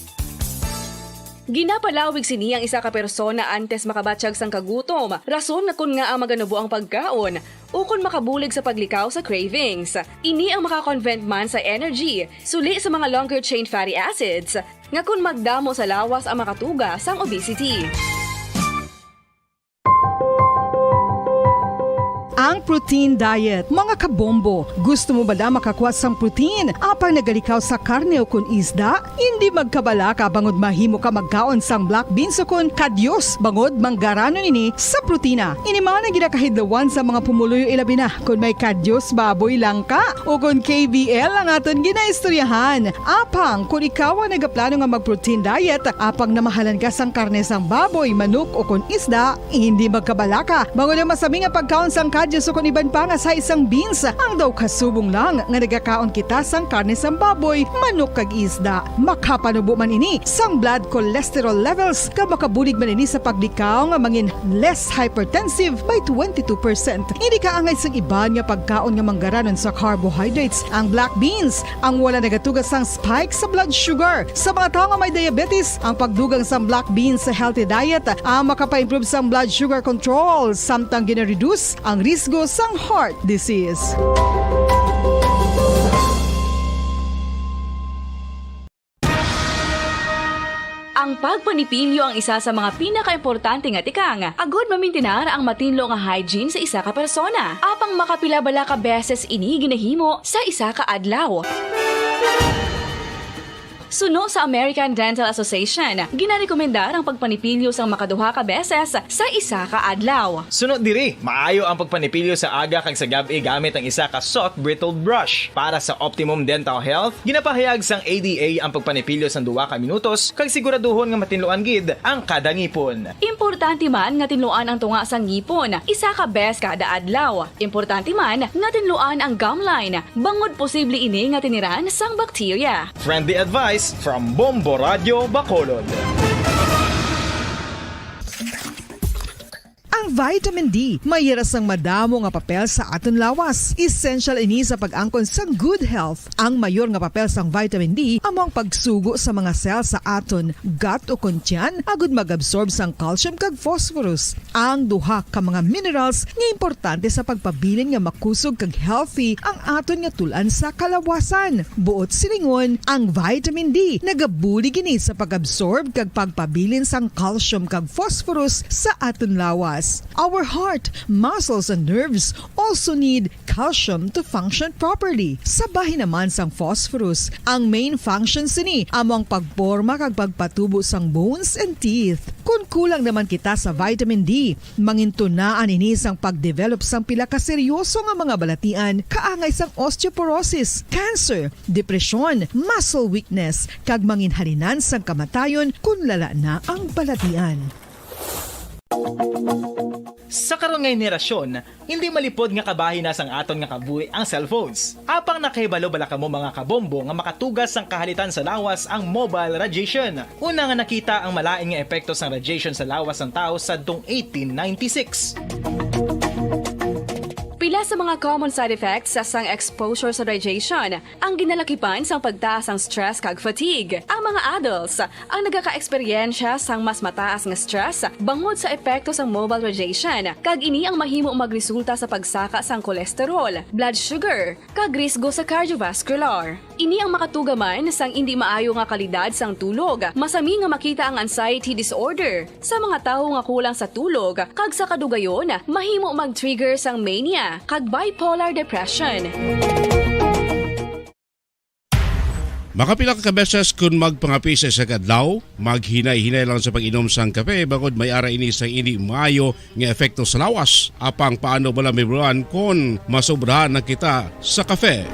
Ginapalawig sini ang isa ka persona antes makabatyag sang kagutom, rason nga kon ngaa maganubo ang pagkaon, ukon makabulig sa paglikaw sa cravings. Ini ang makakonvert man sa energy, suli sa mga longer chain fatty acids, nga kon magdamo sa lawas ang makatuga sang obesity. Ang protein diet. Mga kabombo, gusto mo bala makakuha sang protein apang nagalikaw sa karne o kon isda? Hindi magkabalaka bangod mahimo ka magkaon sang black beans o kon kadyos bangod manggaranon ini sa protina. Ini man ang ginakahidlawan sa mga pumuluyo, ilabi na kon may kadyos baboy lang ka o kon K B L ang aton ginaistoryahan. Apang kon ikaw ang nagaplano nga mag-protein diet apang namahalan ka sang karne sang baboy, manok o kon isda, hindi magkabalaka bangod ang masami nga pagkaon sang kadyos o kon iban pa nga sa isang beans. Ang daw kasubong lang nga nagakaon kita sang karne sang baboy, manok kag isda. Makapanubo man ini sang blood cholesterol levels, kag makabulig man ini sa paglikaw nga mangin less hypertensive by twenty-two percent. Hindi kaangay sang iban nga pagkaon nga manggaranon sa carbohydrates, ang black beans, ang wala nagatuga sang spike sa blood sugar. Sa mga tawo nga may diabetes, ang pagdugang sang black beans sa healthy diet ang makapa-improve sang blood sugar control, samtang gina-reduce ang risgo sang heart disease. Ang pagpanipilyo ang isa sa mga pinakaimportante nga tikang agud mamintinar ang matinlo nga hygiene sa isa ka persona. Apang makapila bala ka beses ini ginahimo sa isa ka adlaw? Suno sa American Dental Association, ginarekomendar ang pagpanipilyo sang makaduha ka beses sa isa ka adlaw. Suno diri, maayo ang pagpanipilyo sa aga kag sa gab-i gamit ang isa ka soft bristled brush. Para sa optimum dental health, ginapahayag sang A D A ang pagpanipilyo sang duha ka minutos kag siguraduhon nga matinluan gid ang kada ngipon. Importante man nga tinluan ang tunga sang ngipon isa ka bes kada adlaw. Importante man nga tinluan ang gum line, bangod posible ini nga tiniran sang bakterya. Friendly advice from Bombo Radio Bacolod. Ang vitamin D may hira sang madamo nga papel sa aton lawas. Essential ini sa pag-angkon sang good health. Ang mayor nga papel sang vitamin D amo ang pagsugo sa mga cell sa aton gut o kon tiyan agud mag-absorb sang calcium kag phosphorus, ang duha ka mga minerals nga importante sa pagpabilin nga makusog kag healthy ang aton nga tul-an sa kalawasan. Buot silingon, ang vitamin D nagabulig ini sa pag-absorb kag pagpabilin sang calcium kag phosphorus sa aton lawas. Our heart, muscles, and nerves also need calcium to function properly. Sa bahin naman sang phosphorus, ang main function sini amo ang pagporma kag pagpatubo sang bones and teeth. Kon kulang naman kita sa vitamin D, mangintunaan ini sang pagdevelop sang pila ka seryoso nga mga balatian, kaangay sang osteoporosis, cancer, depresyon, muscle weakness, kag manginhalinan sang kamatayon kon lala na ang balatian. Sa karon nga henerasyon, hindi malipod nga kabahin na sang aton nga kabuhi ang cellphones. Apang nakahibalo bala kamo, mga kabombo, nga makatuga sang kahalitan sa lawas ang mobile radiation? Una nga nakita ang malain nga epekto sang radiation sa lawas sang tawo sadtong eighteen ninety-six. Pila sa mga common side effects sang exposure sa radiation ang ginalakipan sang pagtaas sang stress kag fatigue. Ang mga adults ang nagaka-eksperyensya sang mas mataas nga stress bangod sa epekto sang mobile radiation, kag ini ang mahimo magresulta sa pagsaka sang cholesterol, blood sugar, kag risgo sa cardiovascular. Ini ang makatuga man sang indi maayo nga kalidad sang tulog, masami nga makita ang anxiety disorder sa mga tawo nga kulang sa tulog, kag sa kadugayon, mahimo mag-trigger sang mania kag bipolar depression. Makapila ka beses kon magpangape sa isa ka adlaw, maghinay-hinay lang sa pag-inom sang kape, bangod may ara ini sang indi maayo nga epekto sa lawas. Apang paano bala mahibaluan kon masobrahan na kita sa kape?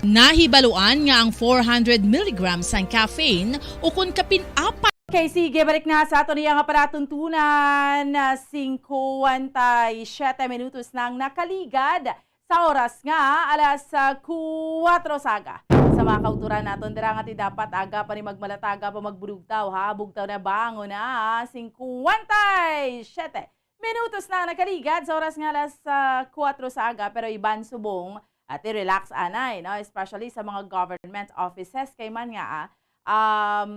Nahibaluan nga ang four hundred milligrams sang caffeine o kon kapin-apat Okay, sige, balik na sa aton iya nga palatuntunan. Ah, singkwenta y siyete minutos nang nakaligad sa oras nga alas, ah, kuwatro sa aga. Sa mga kauturan naton dira nga ti dapat aga pa ni magmalataga pa magbulugtaw, ha? Bugtaw na, bangon na. Singkwenta y siyete minutos na nakaligad sa oras nga alas, ah, kuwatro sa aga, pero iban subong, ati, relax anay, no? Especially sa mga government offices, kay man nga, ah, um,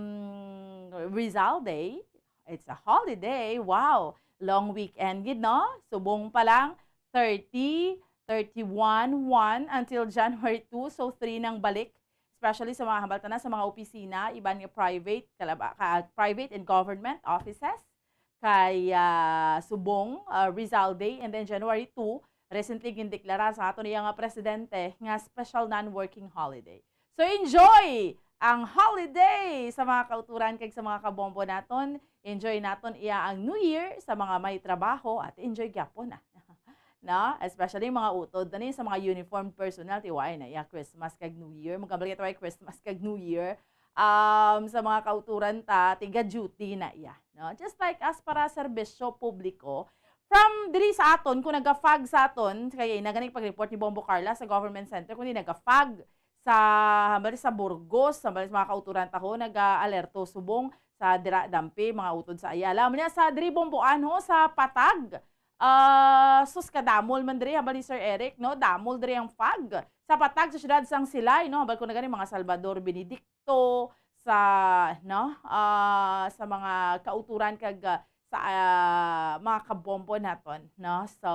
Rizal Day, it's a holiday. Wow! Long weekend gid, no? Subong pa lang, thirty, thirty-one, one, until January two, so three nang balik. Especially sa mga, hambal ta na, sa mga opisina, iban nga private, kalaba-, ka, private and government offices. Kay, ah, subong, ah, Rizal Day, and then January two, recently gindeklara sa aton iya nga presidente nga special non-working holiday. So enjoy ang holiday sa mga kauturan kag sa mga kabombo naton. Enjoy naton iya ang New Year sa mga may trabaho at enjoy gyapon na. No? Especially mga utod na sa mga uniformed personnel, tiway na iya Christmas kag New Year. Magkabalik tayo Christmas kag New Year. Um, sa mga kauturan ta, tiga duty na iya. No? Just like as para serbisyo publiko, from diri sa aton, kung naga-fog sa aton, kaya naganing pag-report ni Bombo Carla sa Government Center, kung di naga-fog sa, hambal sa Burgos, hambal sa mga kauturan taho, naga-alerto subong sa dira dampi, mga utod sa Ayala. Amo niya sa diri Bomboan ho, sa Patag. Ah, sus, kadamol man diri, hambal ni Sir Eric, no? Damol diri ang fog. Sa Patag, sa siyudad sang Silay, no? Hambal ko na gani, mga Salvador Benedicto, sa, no? Ah, sa mga kauturan kag, ah, sa, ah, mga kabombo naton, no? So,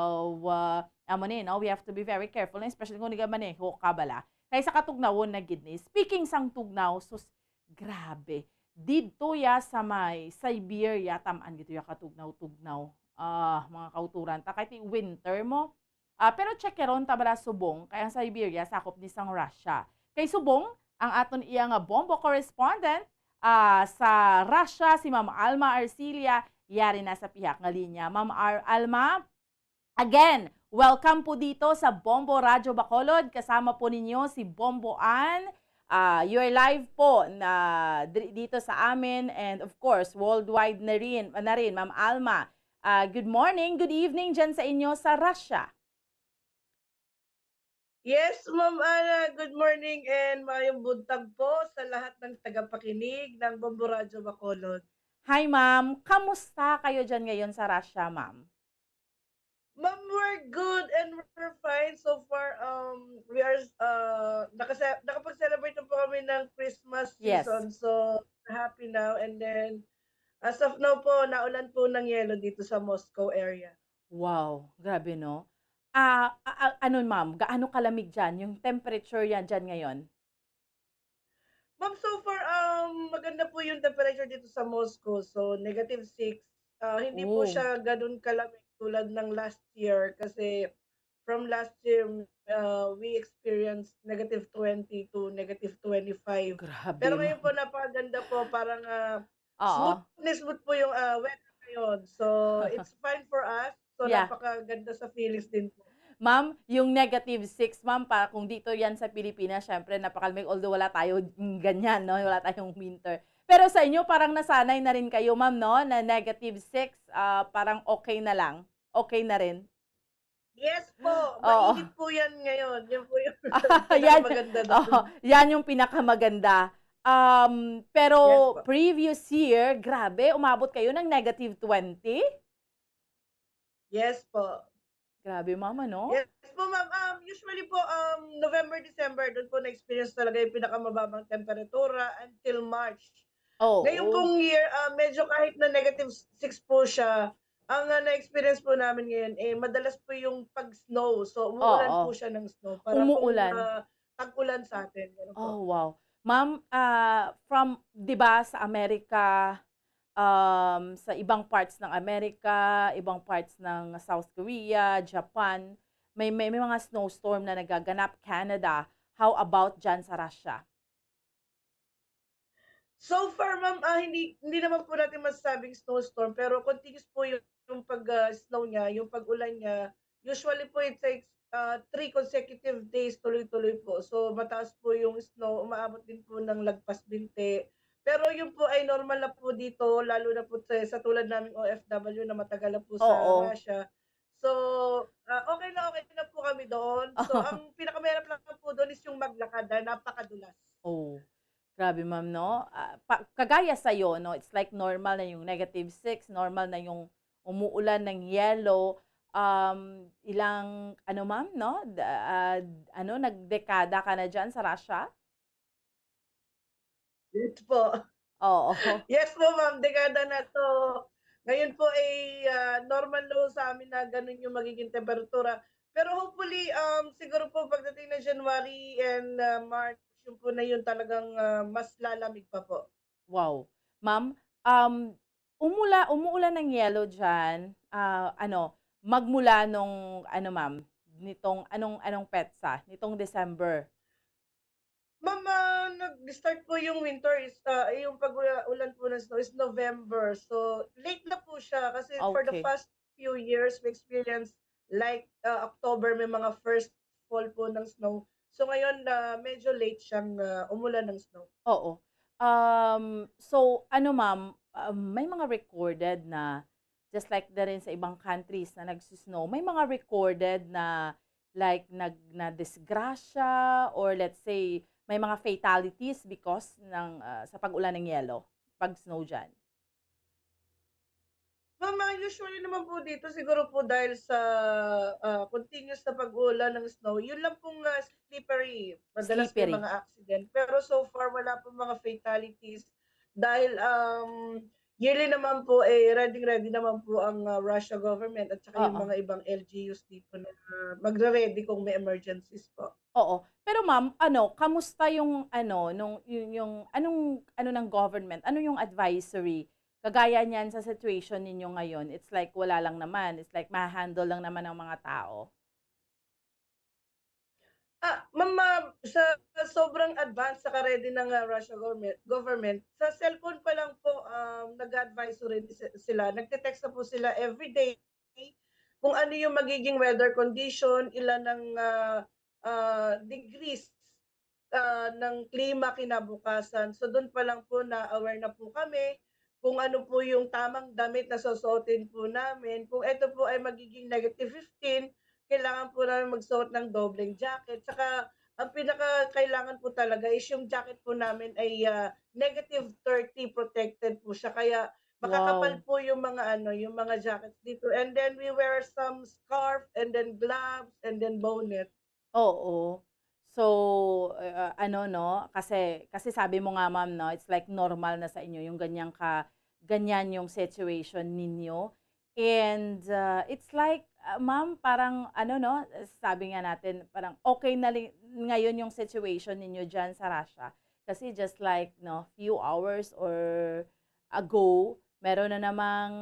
ah, amo ni, no? We have to be very careful, especially kung nagamaneho ka bala. Kay sa katugnawon na gid ni. Speaking sang tugnaw, sus, grabe. Didto ya sa may Siberia, tam-an gid ya katugnaw-tugnaw. Ah, mga kauturan ta, kahit winter mo. Ah, pero check karon ta bala subong, kay ang Siberia sakop ni sang Russia. Kay subong, ang aton iya nga bombo correspondent, ah, sa Russia, si Ma'am Alma Arcilia, yari na sa pihak nga linya. Ma'am Ar-, Alma, again, welcome po dito sa Bombo Radyo Bacolod. Kasama po ninyo si Bombo Ann. Ah, you're live po na dri-, dito sa amin and of course, worldwide na rin, na rin, Ma'am Alma. Ah, good morning, good evening dyan sa inyo sa Russia. Yes, Ma'am Ana, good morning and maayong buntag po sa lahat ng tagapakinig ng Bombo Radyo Bacolod. Hi, ma'am. Kamusta kayo dyan ngayon sa Russia, ma'am? Ma'am, we're good and we're fine so far. Um, we are, uh, nakase-, nakapag-celebrate na po kami ng Christmas Yes. season. So, happy now. And then, as of now po, naulan po ng yelo dito sa Moscow area. Wow, grabe, no? Ah, a-, a-, ano, ma'am, gaano kalamig dyan? Yung temperature yan dyan ngayon? Ma'am, so far, um, maganda po yung temperature dito sa Moscow. So, negative six. Ah, hindi po Oh. siya ganun kalamig tulad ng last year kasi from last year, uh, we experienced negative twenty to negative twenty-five. Grabe, Pero ngayon ma'am. po, napakaganda po. Parang, ah, Oo. smooth na smooth po yung, ah, weather ngayon. So, it's fine for us. So, Yeah. napakaganda sa feelings din po. Ma'am, yung negative six, ma'am, pa, kung dito yan sa Pilipinas, syempre, napakalamig. Although wala tayo, mm, ganyan, no? Wala tayong winter. Pero sa inyo, parang nasanay na rin kayo, ma'am, no? Na negative six, ah, parang okay na lang. Okay na rin. Yes po. Oo. Mainit po yan ngayon. Yan po yung Yan, pinakamaganda doon. Oo, yan yung pinakamaganda. Um, pero Yes po. previous year, grabe, umabot kayo ng negative twenty? Yes po. Grabe, mama, no? Yes po, ma'am. Um, usually po, um, November, December, doon po na-experience talaga yung pinakamababang temperatura until March. Oh, Ngayon oh. pong year, ah, medyo kahit na negative six po siya, ang, ah, na-experience po namin ngayon, eh, madalas po yung pag-snow. So, umuulan Oo. po siya ng snow. Para Umuulan. pong, ah, tag-ulan sa atin. Ganun po. Oh, wow. Ma'am, ah, from, di ba, sa Amerika, um, sa ibang parts ng Amerika, ibang parts ng South Korea, Japan, may, may, may mga snowstorm na nagaganap, Canada. How about dyan sa Russia? So far, ma'am, ah, hindi, hindi naman po natin masasabing snowstorm, pero continuous po yung, yung pag, ah, snow niya, yung pag-ulan niya. Usually po, it takes, ah, three consecutive days, tuloy-tuloy po. So, mataas po yung snow, umaabot din po ng lagpas binte. Pero yun po ay normal na po dito, lalo na po sa, sa tulad naming O F W na matagal na po sa Oo. Russia. So, ah, okay na okay na po kami doon. So, ang pinakamahirap lang po doon is yung maglakad dahil napakadulas. Oh, grabe, ma'am, no? Ah, pa-, kagaya sa'yo, no? It's like normal na yung negative six, normal na yung umuulan ng yelo. Um, ilang, ano, ma'am, no? Da-, ah, ano, nagdekada ka na dyan sa Russia? Yes po. Oo. Yes po, ma'am. Dekada na to. Ngayon po ay, ah, normal na po sa amin na ganun yung magiging temperatura. Pero hopefully, um, siguro po pagdating ng January and, ah, March, yun po na yun talagang, ah, mas lalamig pa po. Wow. Ma'am, um, umula-, umuulan ng yelo dyan, ah, ano, magmula nung, ano, ma'am, nitong anong, anong petsa? Nitong December? Ma'am, ah, nag-start po yung winter is, ah, yung pag-ulan po ng snow is November. So, late na po siya kasi for the Okay. past few years, we experience like, ah, October, may mga first fall po ng snow. So, ngayon, ah, medyo late siyang, ah, umulan ng snow. Oo. Um, so, ano, ma'am, um, may mga recorded na, just like na rin sa ibang countries na nagsisnow, may mga recorded na, like, nag-, na disgrasya, or let's say, may mga fatalities because ng, ah, sa pag-ulan ng yelo, pag snow dyan? Ma'am, ah, usually naman po dito, siguro po dahil sa, ah, continuous na pag-uulan ng snow, yun lang pong, ah, slippery. Madalas may Slippery. mga accident. Pero so far, wala pong mga fatalities. Dahil, um, yearly naman po, eh, ready-ready naman po ang, ah, Russia government at saka yung Oo. mga ibang L G Us dito na magre-ready kung may emergencies po. Oo. Pero ma'am, ano, kamusta yung ano, nung, yung, yung, anong, ano ng government? Ano yung advisory? Kagaya niyan sa situation ninyo ngayon, it's like wala lang naman, it's like ma-handle lang naman ng mga tao. Ah, ma'am, ah, sa, sa sobrang advance sa ka-ready ng, ah, Russia government, government, sa cellphone pa lang po, um, nag-advisory si-, sila, nagte-text na po sila every day kung ano yung magiging weather condition, ilan ang, ah, ah, degrees, ah, ng klima kinabukasan. So, dun pa lang po na aware na po kami kung ano po yung tamang damit na susuotin po namin. Kung ito po ay magiging negative fifteen, kailangan po namin magsuot ng dobleng jacket. Saka, ang pinaka kailangan po talaga is yung jacket po namin ay, ah, negative thirty protected po siya. Kaya makakapal Wow. po yung mga ano, yung mga jackets dito. And then we wear some scarf and then gloves and then bonnet. Oo. So, ah, ano, no, kasi, kasi sabi mo nga, ma'am, no, it's like normal na sa inyo yung ganyang ka-, ganyan yung situation ninyo. And, ah, it's like, ah, ma'am, parang ano, no, sabi nga natin, parang okay na li-, ngayon yung situation ninyo dyan sa Russia. Kasi just like, no, few hours or ago, meron na namang,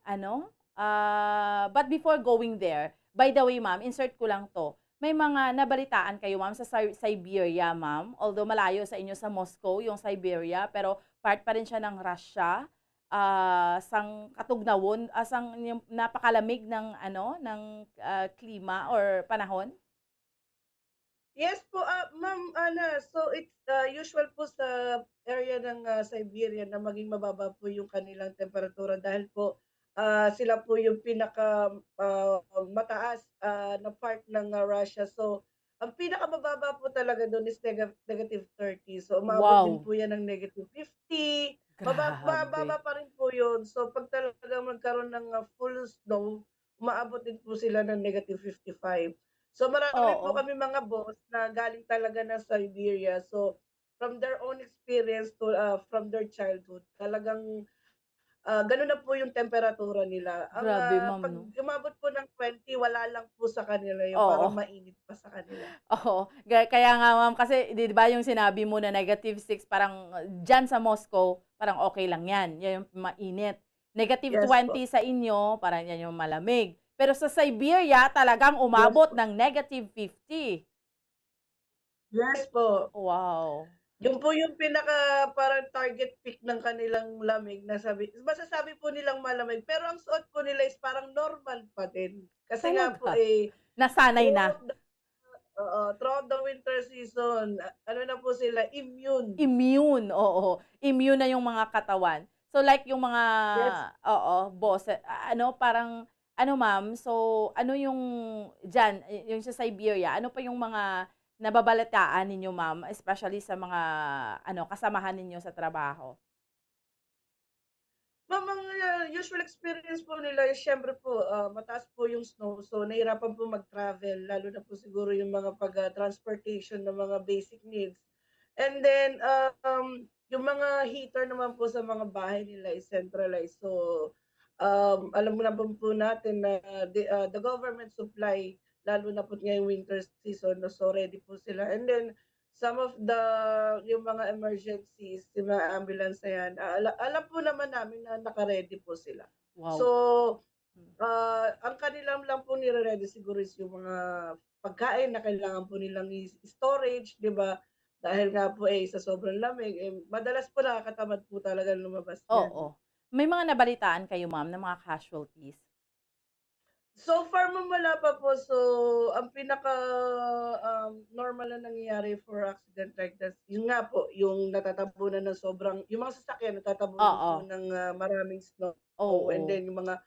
ano, ah, but before going there, by the way, ma'am, insert ko lang 'to. May mga nabalitaan kayo, ma'am, sa Si-, Siberia, ma'am? Although malayo sa inyo sa Moscow yung Siberia, pero part pa rin siya ng Russia. Ah, sang katugnawon, ah, sang yung napakalamig ng ano, ng, ah, klima or panahon? Yes po, ah, Ma'am Ana. So, it's, ah, usual po sa area ng, ah, Siberia na maging mababa po yung kanilang temperatura dahil po, ah, sila po yung pinaka, ah, mataas, ah, na part ng, ah, Russia. So, ang pinakamababa po talaga dun is nega-, negative thirty. So, umabot din Wow. po yan ng negative fifty. Maba-, Grabe. mababa pa rin po yun. So, pag talagang magkaroon ng, ah, full snow, umaabot din po sila ng negative fifty-five. So, marami po Oo. kami mga boss na galing talaga ng Siberia. So, from their own experience to, ah, from their childhood, talagang, ah, ganun na po yung temperatura nila. Ang, Grabe, ah, ma'am, pag no? umabot po ng twenty, wala lang po sa kanila yun. Parang Oo. Mainit pa sa kanila. Oo. Ga-, kaya nga, ma'am, kasi, di ba, yung sinabi mo na negative six, parang, uh, dyan sa Moscow, parang okay lang yan. Yan yung mainit. Negative Yes po. twenty sa inyo, parang yan yung malamig. Pero sa Siberia, talagang Yes umabot po. ng negative fifty. Yes po. Wow. Yun po yung pinaka, parang target peak ng kanilang lamig na sabi, masasabi po nilang malamig, pero ang suot po nila is parang normal pa din. Kasi nga po, Talaga? eh, Nasanay na. throughout the, oo, throughout the winter season, a-, ano na po sila, immune. Immune, oo. Immune na yung mga katawan. So, like, yung mga, Yes. Oo, boss, ah, ano, parang, ano, ma'am, so, ano yung, dyan, y-, yung sa Siberia, ano pa yung mga nababalitaan ninyo, ma'am, especially sa mga, ano, kasamahan ninyo sa trabaho? Ma'am, ang, ah, usual experience po nila is, syempre po, ah, mataas po yung snow. So, nahirapan po mag-travel, lalo na po siguro yung mga pag, ah, transportation ng mga basic needs. And then, um, yung mga heater naman po sa mga bahay nila is centralized. So, um, alam mo naman po natin na the, ah, the government supply, lalo na po ngayong winter season, no? So, ready po sila. And then, some of the, yung mga emergencies, yung mga ambulance na yan, ah, ala-, alam po naman namin na naka-ready po sila. Wow. So, Ah, ang kanilang lang po nire-ready siguro is yung mga pagkain na kailangan po nilang i-, storage, di ba? Dahil nga po, eh, sa sobrang lamig, eh, madalas po nakakatamad po talaga lumabas yan. Oo. May mga nabalitaan kayo, ma'am, ng mga casualties? So far, ma'am, wala pa po. So, ang pinaka, um, normal na nangyayari for accident like this, yun nga po, yung natatabunan ng sobrang, yung mga sasakyan natatabunan po Oo. ng, ah, maraming snow. And Oo. then yung mga,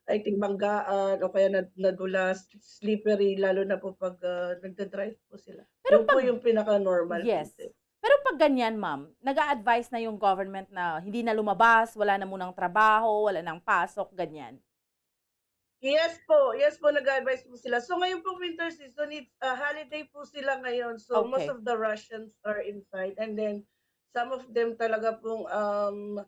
I think, banggaan o kaya nad-, nadulas, slippery, lalo na po pag, ah, nagda-drive po sila. Pero Yun po pag yung pinaka-normal Yes. cases. Pero pag ganyan, ma'am, nag-a-advise na yung government na hindi na lumabas, wala na munang trabaho, wala nang pasok, ganyan? Yes po, yes po, nag-a-advise po sila. So, ngayon pong winter season, it's, ah, holiday po sila ngayon. So, most Okay. of the Russians are inside. And then, some of them talaga pong, um,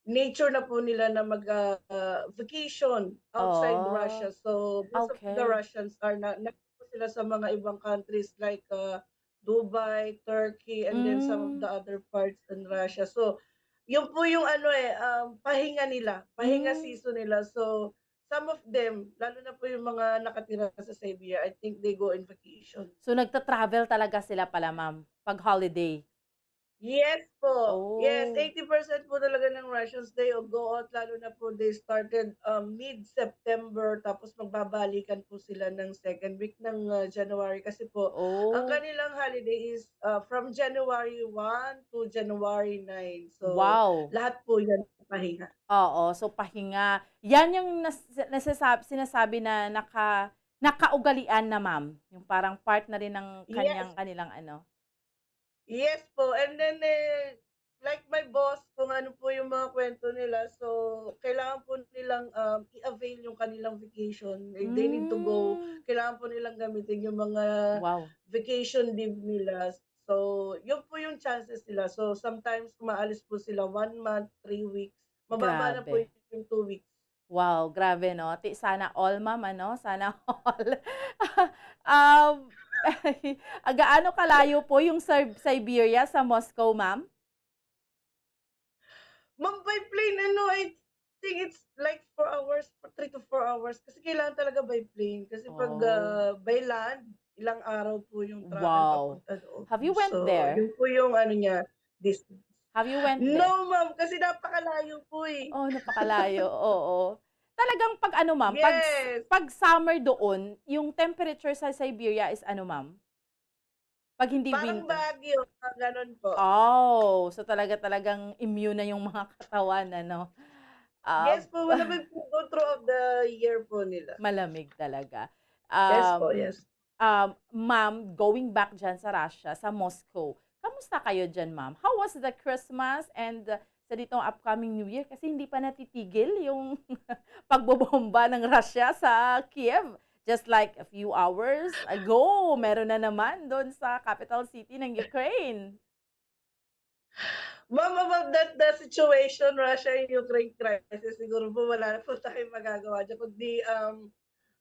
nature na po nila na mag, ah, vacation outside Oh, Russia. So, most of the okay. Russians are na, na po sila sa mga ibang countries like, ah, Dubai, Turkey, and then some of the Mm. other parts in Russia. So, yun po yung ano eh, um, pahinga nila, pahinga Mm. season nila. So, some of them, lalo na po yung mga nakatira sa Siberia, I think they go in vacation. So, nagta-travel talaga sila pala, ma'am, pag holiday? Yes po. Yes, Oh. eighty percent po talaga ng Russians, they go out, lalo na po they started, um, mid-September, tapos magbabalikan po sila ng second week ng, ah, January. Kasi po, ang Oh. kanilang holiday is, ah, from January one to January nine. So, Wow. lahat po yan pahinga. Oo, so pahinga. Yan yung nas-, nasasab-, sinasabi na naka-, nakaugalian na, ma'am. Yung parang part na rin ng Yes. kanyang, kanilang ano. Yes po. And then, eh, like my boss, kung ano po yung mga kwento nila, so kailangan po nilang, um, i-avail yung kanilang vacation. Like, they need to go. Mm. Kailangan po nilang gamitin yung mga Wow. vacation leave nila. So, yun po yung chances nila. So, sometimes umaalis po sila one month, three weeks. Mababa na po Grabe. yung two weeks. Wow, grabe, no? Ti-, sana all, ma'am, ano? Sana all. Um, gaano kalayo po yung Sib-, Siberia sa Moscow, ma'am? Ma'am, by plane, ano, I think it's like four hours, three to four hours. Kasi kailangan talaga by plane. Kasi pag, Oh. ah, by land, ilang araw po yung travel Wow. papunta doon. Have you went So, there? yun po yung ano niya, distance. Have you went there? No, ma'am, kasi napakalayo po eh. Oh, napakalayo. Oo. Talagang pag ano, ma'am, pag s-, Yes. pag summer doon, yung temperature sa Siberia is ano, ma'am? Pag hindi Parang winter. Baguio, ah, ganun po. Oh, so talaga, talagang immune na yung mga katawan, ano? Ah, Yes po, malamig po throughout the year po nila. Malamig talaga. Yes po, Um, yes. um, ma'am, going back dyan sa Russia, sa Moscow, kamusta kayo dyan, ma'am? How was the Christmas and, uh, sa ditong upcoming New Year? Kasi hindi pa natitigil yung pagbobomba ng Russia sa Kiev. Just like a few hours ago, meron na naman doon sa capital city ng Ukraine. Ma'am, about that, the situation, Russia and Ukraine crisis, siguro po wala na po tayong magagawa dyan, kundi, um,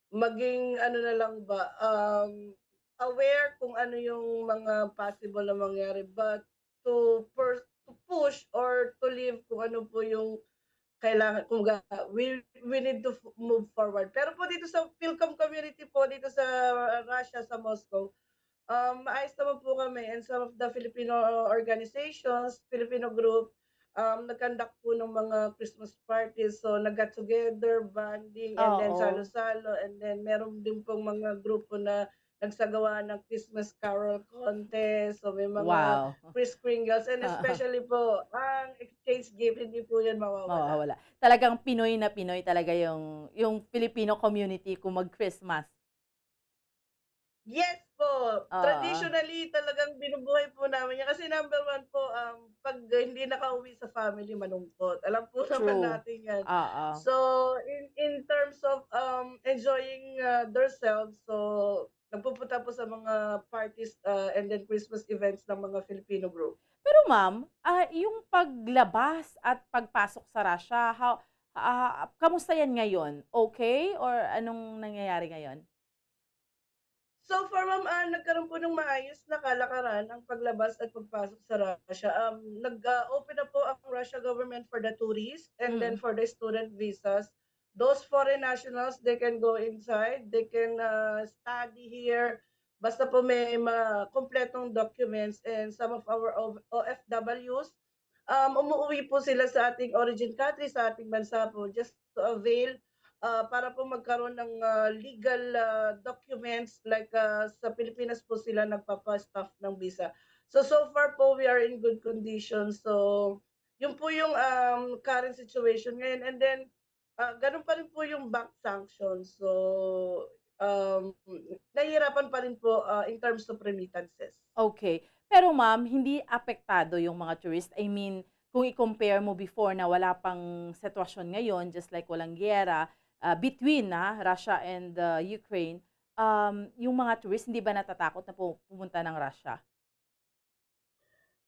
maging ano na lang ba, um, aware kung ano yung mga possible na mangyari, but to pers-, to push or to leave kung ano po yung kailangan, kumbaga, we, we need to f-, move forward. Pero po dito sa Philcom community po, dito sa Russia, sa Moscow, um, maayos naman po kami, and some of the Filipino organizations, Filipino group, um, nag-conduct po ng mga Christmas parties. So, nag-get together, bonding, and then Oo. salo-salo, and then meron din pong mga grupo na nagsagawa ng Christmas Carol Contest. So, may mga Wow. Kris Kringle, and Oo. especially po, ang exchange gift, hindi po yan mawawala. Mawawala. Talagang Pinoy na Pinoy talaga yung, yung Filipino community kung mag-Christmas. Yes po. Oo. Traditionally, talagang binubuhay po namin yan. Kasi number one po, um, pag hindi nakauwi sa family, malungkot. Alam po naman True. natin yan. Oo. So, in, in terms of, um, enjoying, uh, themselves, so, nagpupunta po sa mga parties, uh, and then Christmas events ng mga Filipino group. Pero ma'am, ah, yung paglabas at pagpasok sa Russia, how, ah, kamusta yan ngayon? Okay? Or anong nangyayari ngayon? So far, ma'am, ah, nagkaroon po ng maayos na kalakaran ang paglabas at pagpasok sa Russia. Um, nag, ah, open na po ang Russia government for the tourists and then Mm. for the student visas. those foreign nationals, they can go inside, they can, uh, study here, basta po may mga kompletong documents, and some of our O F Ws, um, umuwi po sila sa ating origin country, sa ating bansa po, just to avail, uh, para po magkaroon ng, uh, legal, uh, documents, like, uh, sa Pilipinas po sila nagpapa-staff ng visa. So, so far po, we are in good condition. So, yun po yung, um, current situation ngayon. And then, ah, ganun pa rin po yung bank sanctions. So, um, nahihirapan pa rin po, ah, in terms of remittances. Okay. Pero ma'am, hindi apektado yung mga tourist? I mean, kung i-compare mo before na wala pang sitwasyon ngayon, just like walang giyera, ah, between, ah, Russia and, ah, Ukraine, um, yung mga tourist, hindi ba natatakot na pu-, pumunta ng Russia?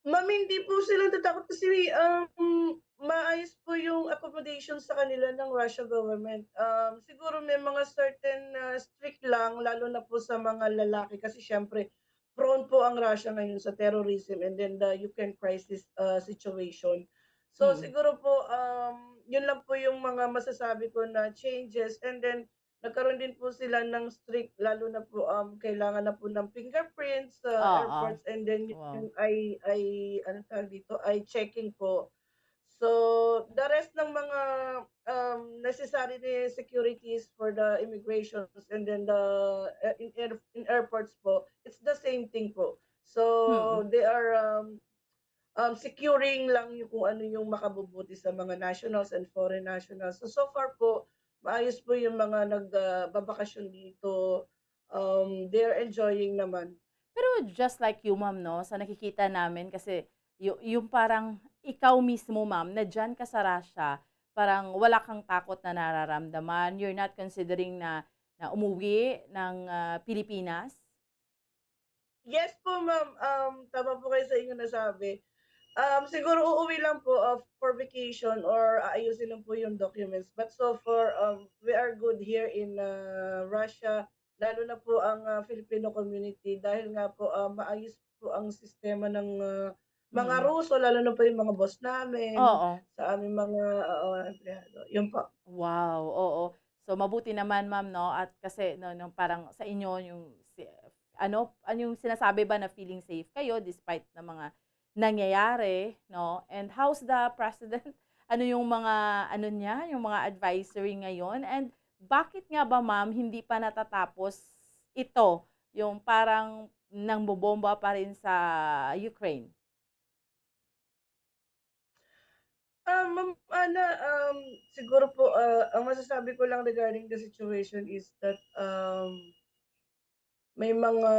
Ma'am, hindi po sila natatakot kasi, um, maayos po yung accommodation sa kanila ng Russia government. Um, siguro may mga certain, ah, strict lang, lalo na po sa mga lalaki kasi siyempre prone po ang Russia ngayon sa terrorism and then the Ukraine crisis, ah, situation. So, Mm. siguro po, um, yun lang po yung mga masasabi ko na changes. And then, nagkaroon din po sila ng strict, lalo na po, um, kailangan na po ng fingerprints sa Oo. airports, and then Wow. yung eye, eye, ano tawag dito, eye checking po. So, the rest ng mga, um, necessary ni securities for the immigrations and then the, uh, in air-, in airports po, it's the same thing po. So, Mm. they are, um, um, securing lang yung kung ano yung makabubuti sa mga nationals and foreign nationals. So, so far po, maayos po yung mga nag, ah, babakasyon dito. Um, they are enjoying naman. Pero just like you, ma'am, no, sa nakikita namin, kasi yu-, yung parang ikaw mismo, ma'am, na dyan ka sa Russia, parang wala kang takot na nararamdaman. You're not considering na, na umuwi ng, ah, Pilipinas? Yes po, ma'am. Um, tama po kayo sa inyong nasabi. Um, siguro uuwi lang po, uh, for vacation or aayusin lang po yung documents. But so far, um, we are good here in, uh, Russia. Lalo na po ang, uh, Filipino community dahil nga po, uh, maayos po ang sistema ng, uh, mga Mm. Ruso, lalo na po yung mga boss namin, Oo. sa aming mga, oo, empleyado. Yun po. Wow, oo. So, mabuti naman, ma'am, no? At kasi, no, no, parang sa inyo, yung si-, ano, ano yung sinasabi ba na feeling safe kayo despite ng mga nangyayari, no? And how's the president? Ano yung mga, ano niya, yung mga advisory ngayon? And bakit nga ba, ma'am, hindi pa natatapos ito, yung parang nangbobomba pa rin sa Ukraine? Ah, Ma'am Ana, um, siguro po, ah, ang masasabi ko lang regarding the situation is that, um, may mga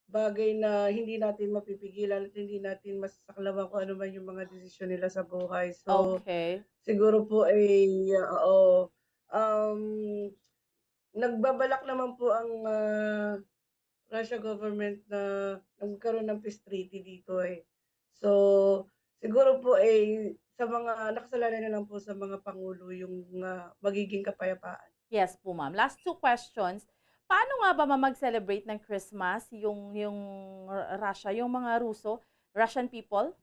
bagay na hindi natin mapipigilan at hindi natin masasaklawan kung ano man yung mga desisyon nila sa buhay. So, Okay. siguro po ay, ah, oo, um, nagbabalak naman po ang, ah, Russia government na nagkaroon ng peace treaty dito eh. So, siguro po eh, sa mga, nakasalalay na lang po sa mga pangulo yung, ah, magiging kapayapaan. Yes po, ma'am. Last two questions. Paano nga ba, ma'am, mag-celebrate ng Christmas yung, yung R-, Russia, yung mga Ruso, Russian people?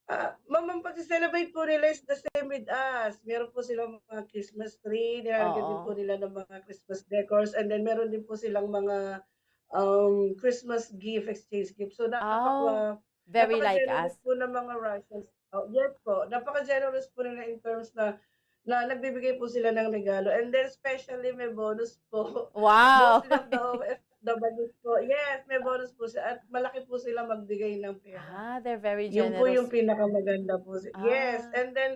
Ah, ma'am, ang pagse-celebrate po nila is the same with us. Meron po silang mga Christmas tree, nilalagyan din po Oo. nila ng mga Christmas decors, and then meron din po silang mga, um, Christmas gift, exchange gift. So, napaka-, Oh, very like napaka-generous us. po ng mga Russians. Oh, yes po, napaka-generous po nila in terms na, na nagbibigay po sila ng regalo. And then, especially, may bonus po. Wow! Mostly of the O F Ws po. Yes, may bonus po siya. At malaki po sila magbigay ng pera. Ah, they're very Yun po yung generous. Pinakamaganda po si-, yes, Ah. and then,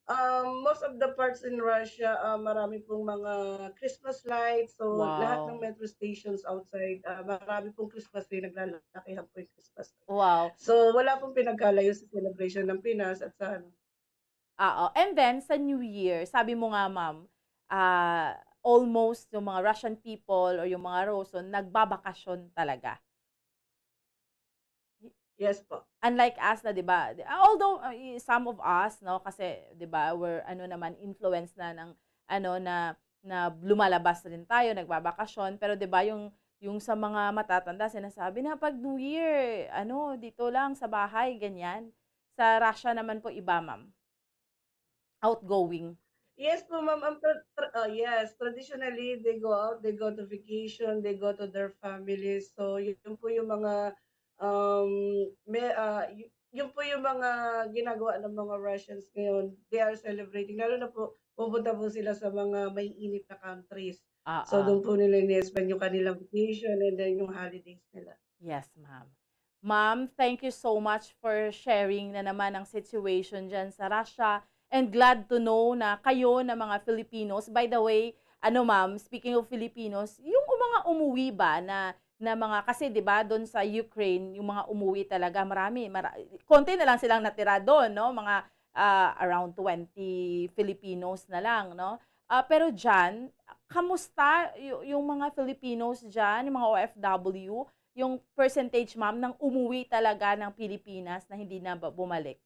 um, most of the parts in Russia, ah, marami pong mga Christmas lights. So, lahat ng Wow. metro stations outside, ah, marami pong Christmas tree, naglalakihan po yung Christmas tree. Wow. So, wala pong pinagkalayo sa celebration ng Pinas at sa ano. Oo. And then, sa New Year, sabi mo nga, ma'am, ah, almost yung mga Russian people or yung mga Ruso, nagbabakasyon talaga. Yes po. Unlike us na, di ba? Di-, ah, although, ah, i-, some of us, no, kasi, di ba, we're, ano naman, influence na ng, ano, na, na lumalabas rin tayo, nagbabakasyon, pero, di ba, yung, yung sa mga matatanda, sinasabi na pag New Year, ano, dito lang sa bahay, ganyan. Sa Russia naman po, iba, ma'am. outgoing? Yes po, ma'am. Ang tra- tra- ah, yes, traditionally, they go out, they go to vacation, they go to their families. So, yun po yung mga, um, may, ah, y- yun po yung mga ginagawa ng mga Russians ngayon. They are celebrating, lalo na po, pupunta po sila sa mga may init na countries. Ah, So, ah. Doon po nila ini-spend yung kanilang vacation and then yung holidays nila. Yes, ma'am. Ma'am, thank you so much for sharing na naman ang situation dyan sa Russia. And glad to know na kayo na mga Filipinos. By the way, ano ma'am, speaking of Filipinos, yung mga umuwi ba na na mga, kasi 'di ba doon sa Ukraine, yung mga umuwi talaga marami, mara, konti na lang silang natira doon, no? Mga ah, around twenty Filipinos na lang, no? Ah, pero diyan, kamusta y- yung mga Filipinos diyan, yung mga O F W, yung percentage, ma'am, ng umuwi talaga ng Pilipinas na hindi na ba- bumalik?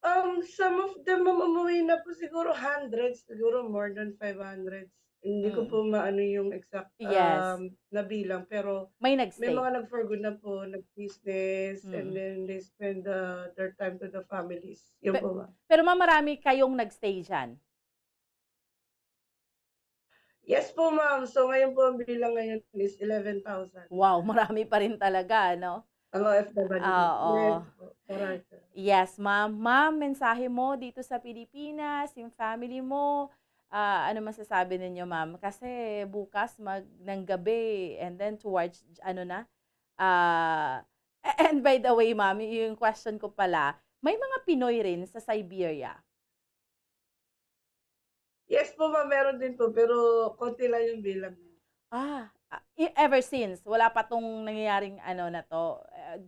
Um, some of them, ma'am, umuwi na po siguro hundreds, siguro more than five hundreds. Hindi ko Mm. po maano yung exact Yes. um, na bilang, pero May may nagstay. mga nag-for good na po, nag-business, and Mm. then they spend uh, their time to the families. Yun Pe- po, ma'am. Pero ma'am, marami kayong nagstay diyan? Yes po, ma'am. So ngayon po, ang bilang ngayon is eleven thousand. Wow, marami pa rin talaga, no? Ang O F W. Ah, oo. Yes po. Correct. Yes, ma'am. Ma'am, mensahe mo dito sa Pilipinas, yung family mo, ah, ano masasabi ninyo, ma'am? Kasi bukas mag ng gabi and then towards ano na, ah, a- and by the way, ma'am, yung question ko pala, may mga Pinoy rin sa Siberia. Yes po, ma'am, meron din po, pero konti lang yung bilang. Ah, ah, i- ever since, wala pa tong nangyayaring ano na to, eh,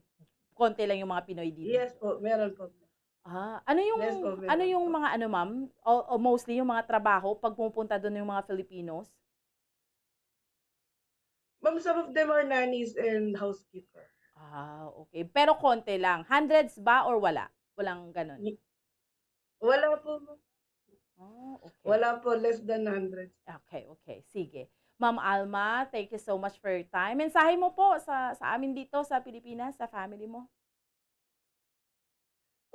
konti lang yung mga Pinoy dito. Yes po, meron po. Ah, ano yung Yes po, ano meron yung po. mga ano, ma'am? O, o mostly yung mga trabaho pag pumupunta doon yung mga Filipinos? Ma'am, some of them are nannies and housekeeper. Ah, okay. Pero konti lang. Hundreds ba or wala? Walang ganun. Y- Wala po, ma'am. Oh, okay. Wala po, less than hundred. Okay, okay. Sige. Ma'am Alma, thank you so much for your time. Mensahe mo po sa sa amin dito sa Pilipinas, sa family mo.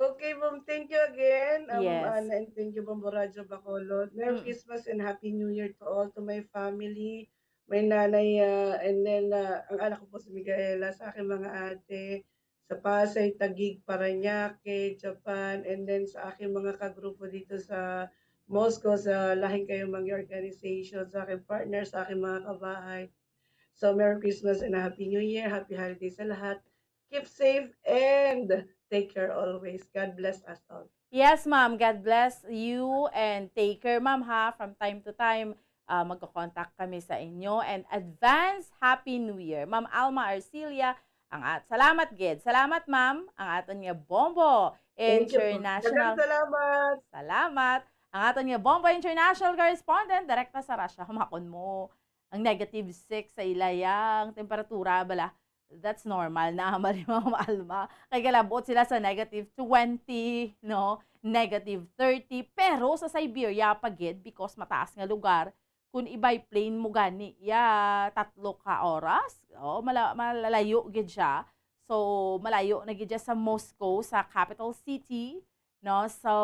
Okay, ma'am. Thank you again, um, Yes. Ana, and thank you, Bombo Radyo Bacolod. Merry Mm. Christmas and Happy New Year to all, to my family, my nanay, ah, and then ah, ang anak ko po si Micaela, sa aking mga ate, sa Pasay, Taguig, Parañaque, Japan, and then sa aking mga kagrupo dito sa Moscow, sa Lahing Kayumangay Organization, sa aking partner, sa aking mga kabahay. So, Merry Christmas and a Happy New Year. Happy holidays sa lahat. Keep safe and take care always. God bless us all. Yes, ma'am. God bless you and take care, ma'am, ha. From time to time, ah, magko-contact kami sa inyo. And advance Happy New Year. Ma'am Alma Arcilia, ang at salamat gid. Salamat, ma'am. Ang aton nga Bombo Thank you po. International. Daghang salamat. Salamat. Ang aton nga Bombo International correspondent, direkta sa Russia. Humakon mo ang negative six sa ila yang temperatura, bala. That's normal na, mali, Ma'am Alma. Kay galabot sila sa negative twenty, no? Negative thirty. Pero sa Siberia pa gid, because mataas nga lugar, kung i-by plane mo gani ya tatlo ka oras, oh, mala- malalayo gid siya. So, malayo na gid siya sa Moscow, sa capital city, no? So,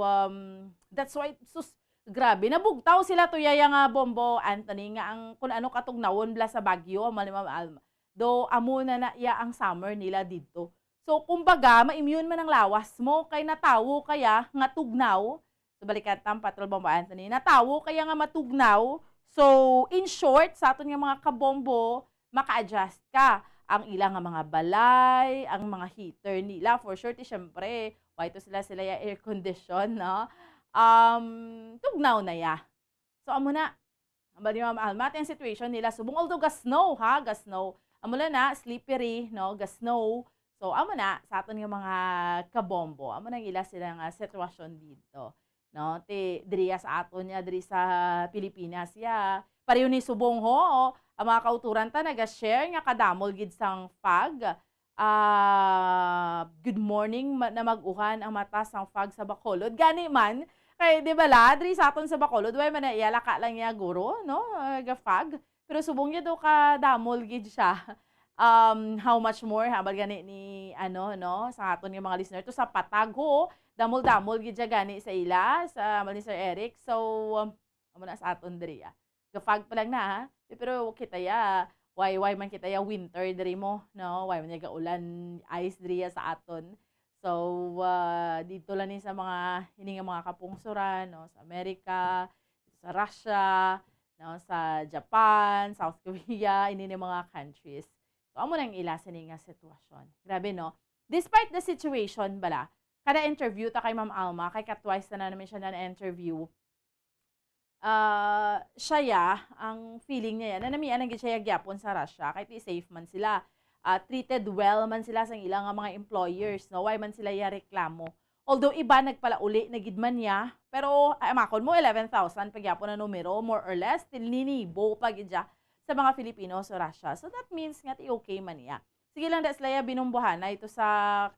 um, that's why, sus, grabe, nabugtaw sila to yaya nga Bombo, Anthony, nga ang kung ano katugnawon bala sa Baguio, mali, Ma'am Alma. Do amo na na iya ang summer nila didto. So, kumbaga, ma-immune man ang lawas mo kay natawo kaya nga tugnaw. So, balikan ta ang Patrol Bombo Anthony. Natawo kaya nga matugnaw. So, in short, sa aton nga mga kabombo, maka-adjust ka. Ang ila nga mga balay, ang mga heater nila, for sure, ti syempre, why to sila sila ya air condition, no? Um, tugnaw na ya. So, amo na. Ang bali, Ma'am Alma, ang situation nila subong, although ga-snow, ha, ga-snow. Amo lang na, slippery, no, ga-snow. So, amo na, sa aton nga mga kabombo, amo na ang ila sila nga sitwasyon dito. No? Ti, diri ya sa aton ya, diri sa Pilipinas ya. Pareho ni subong ho, ang mga kauturan ta naga-share nga kadamol gid sang fog. Ah, good morning, ma- na mag-uhan ang mata sang fog sa Bacolod. Gani man, kay di ba la, diri sa aton sa Bacolod, way man na iya, laka lang ya guro, no? Ah, ga-fog. Pero subong ya daw kadamol gid siya. Um, how much more, hambal gani ni, ano, no, sa aton nga mga listener. To sa patag, ho, damol-damol gid siya gani sa ila, sa hambal ni Sir Eric. So, um, amo na sa aton diri, ah. Gafag pa lang na, ha? Eh, pero kita ya, why, why man kita ya winter diri mo, no? Why man ya gaulan, ice diri ya sa aton? So, ah, dito lang ni sa mga, ini nga mga kapungsuran, no? Sa Amerika, sa Russia, no? Sa Japan, South Korea, ini ni mga countries. So, amo nang ila sini nga sitwasyon. Grabe, no? Despite the situation, bala, kada interview ta kay Ma'am Alma, kay ka-twice na naman siya na-interview, ah, siya ya, ang feeling niya ya, na namian lang gid siya ya gyapon sa Russia, kay ti safe man sila. Ah, treated well man sila sa ilang nga mga employers, no? Why man sila ya reklamo? Although iba nagpalauli na gid man niya, pero, ay, amakon mo, eleven thousand pa gyapon ang numero, more or less, til ninibo pa gid siya sa mga Filipino sa Russia. So that means nga ti okay man niya. Sige lang da sila ya binombohana ito sa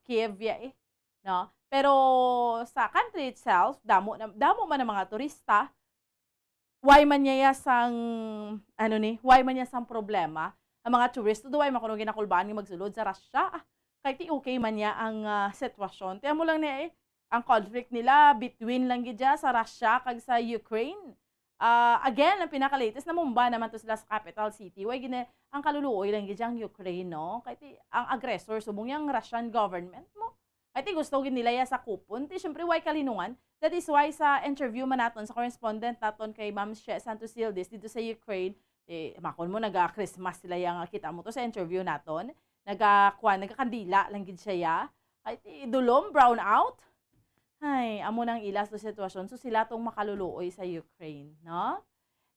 Kiev ya, eh, no? Pero sa country itself, damo na, damo man ang mga turista. Why man niya ya sang, ano ni, why man niya sang problema ang mga tourist? Although why man kuno ginakulbaan nga magsulod sa Russia? Ah, kay ti okay man niya ang, ah, sitwasyon. Ti amo lang niya, eh, ang conflict nila between lang gid siya sa Russia kag sa Ukraine. Ah, again, ang pinaka-latest, namumba naman to sila sa capital city. Why gina-, ang kaluluoy lang gid siya ang Ukraine, no? Kay ti, ang aggressor, subong yang Russian government mo. Kay ti gusto gid nila ya sakupon. Ti, syempre, why kalinungan? That is why sa interview man naton sa correspondent naton kay Ma'am She Santos Hildes dito sa Ukraine, eh, makon mo, naga-Christmas sila ya nga kita mo to sa interview naton. Naga-, kwan, nagakandila lang gid siya ya. Kay ti, dulom, brown out. Ay, amo nang ila sa sitwasyon. So, sila tong makaluluoy sa Ukraine, no?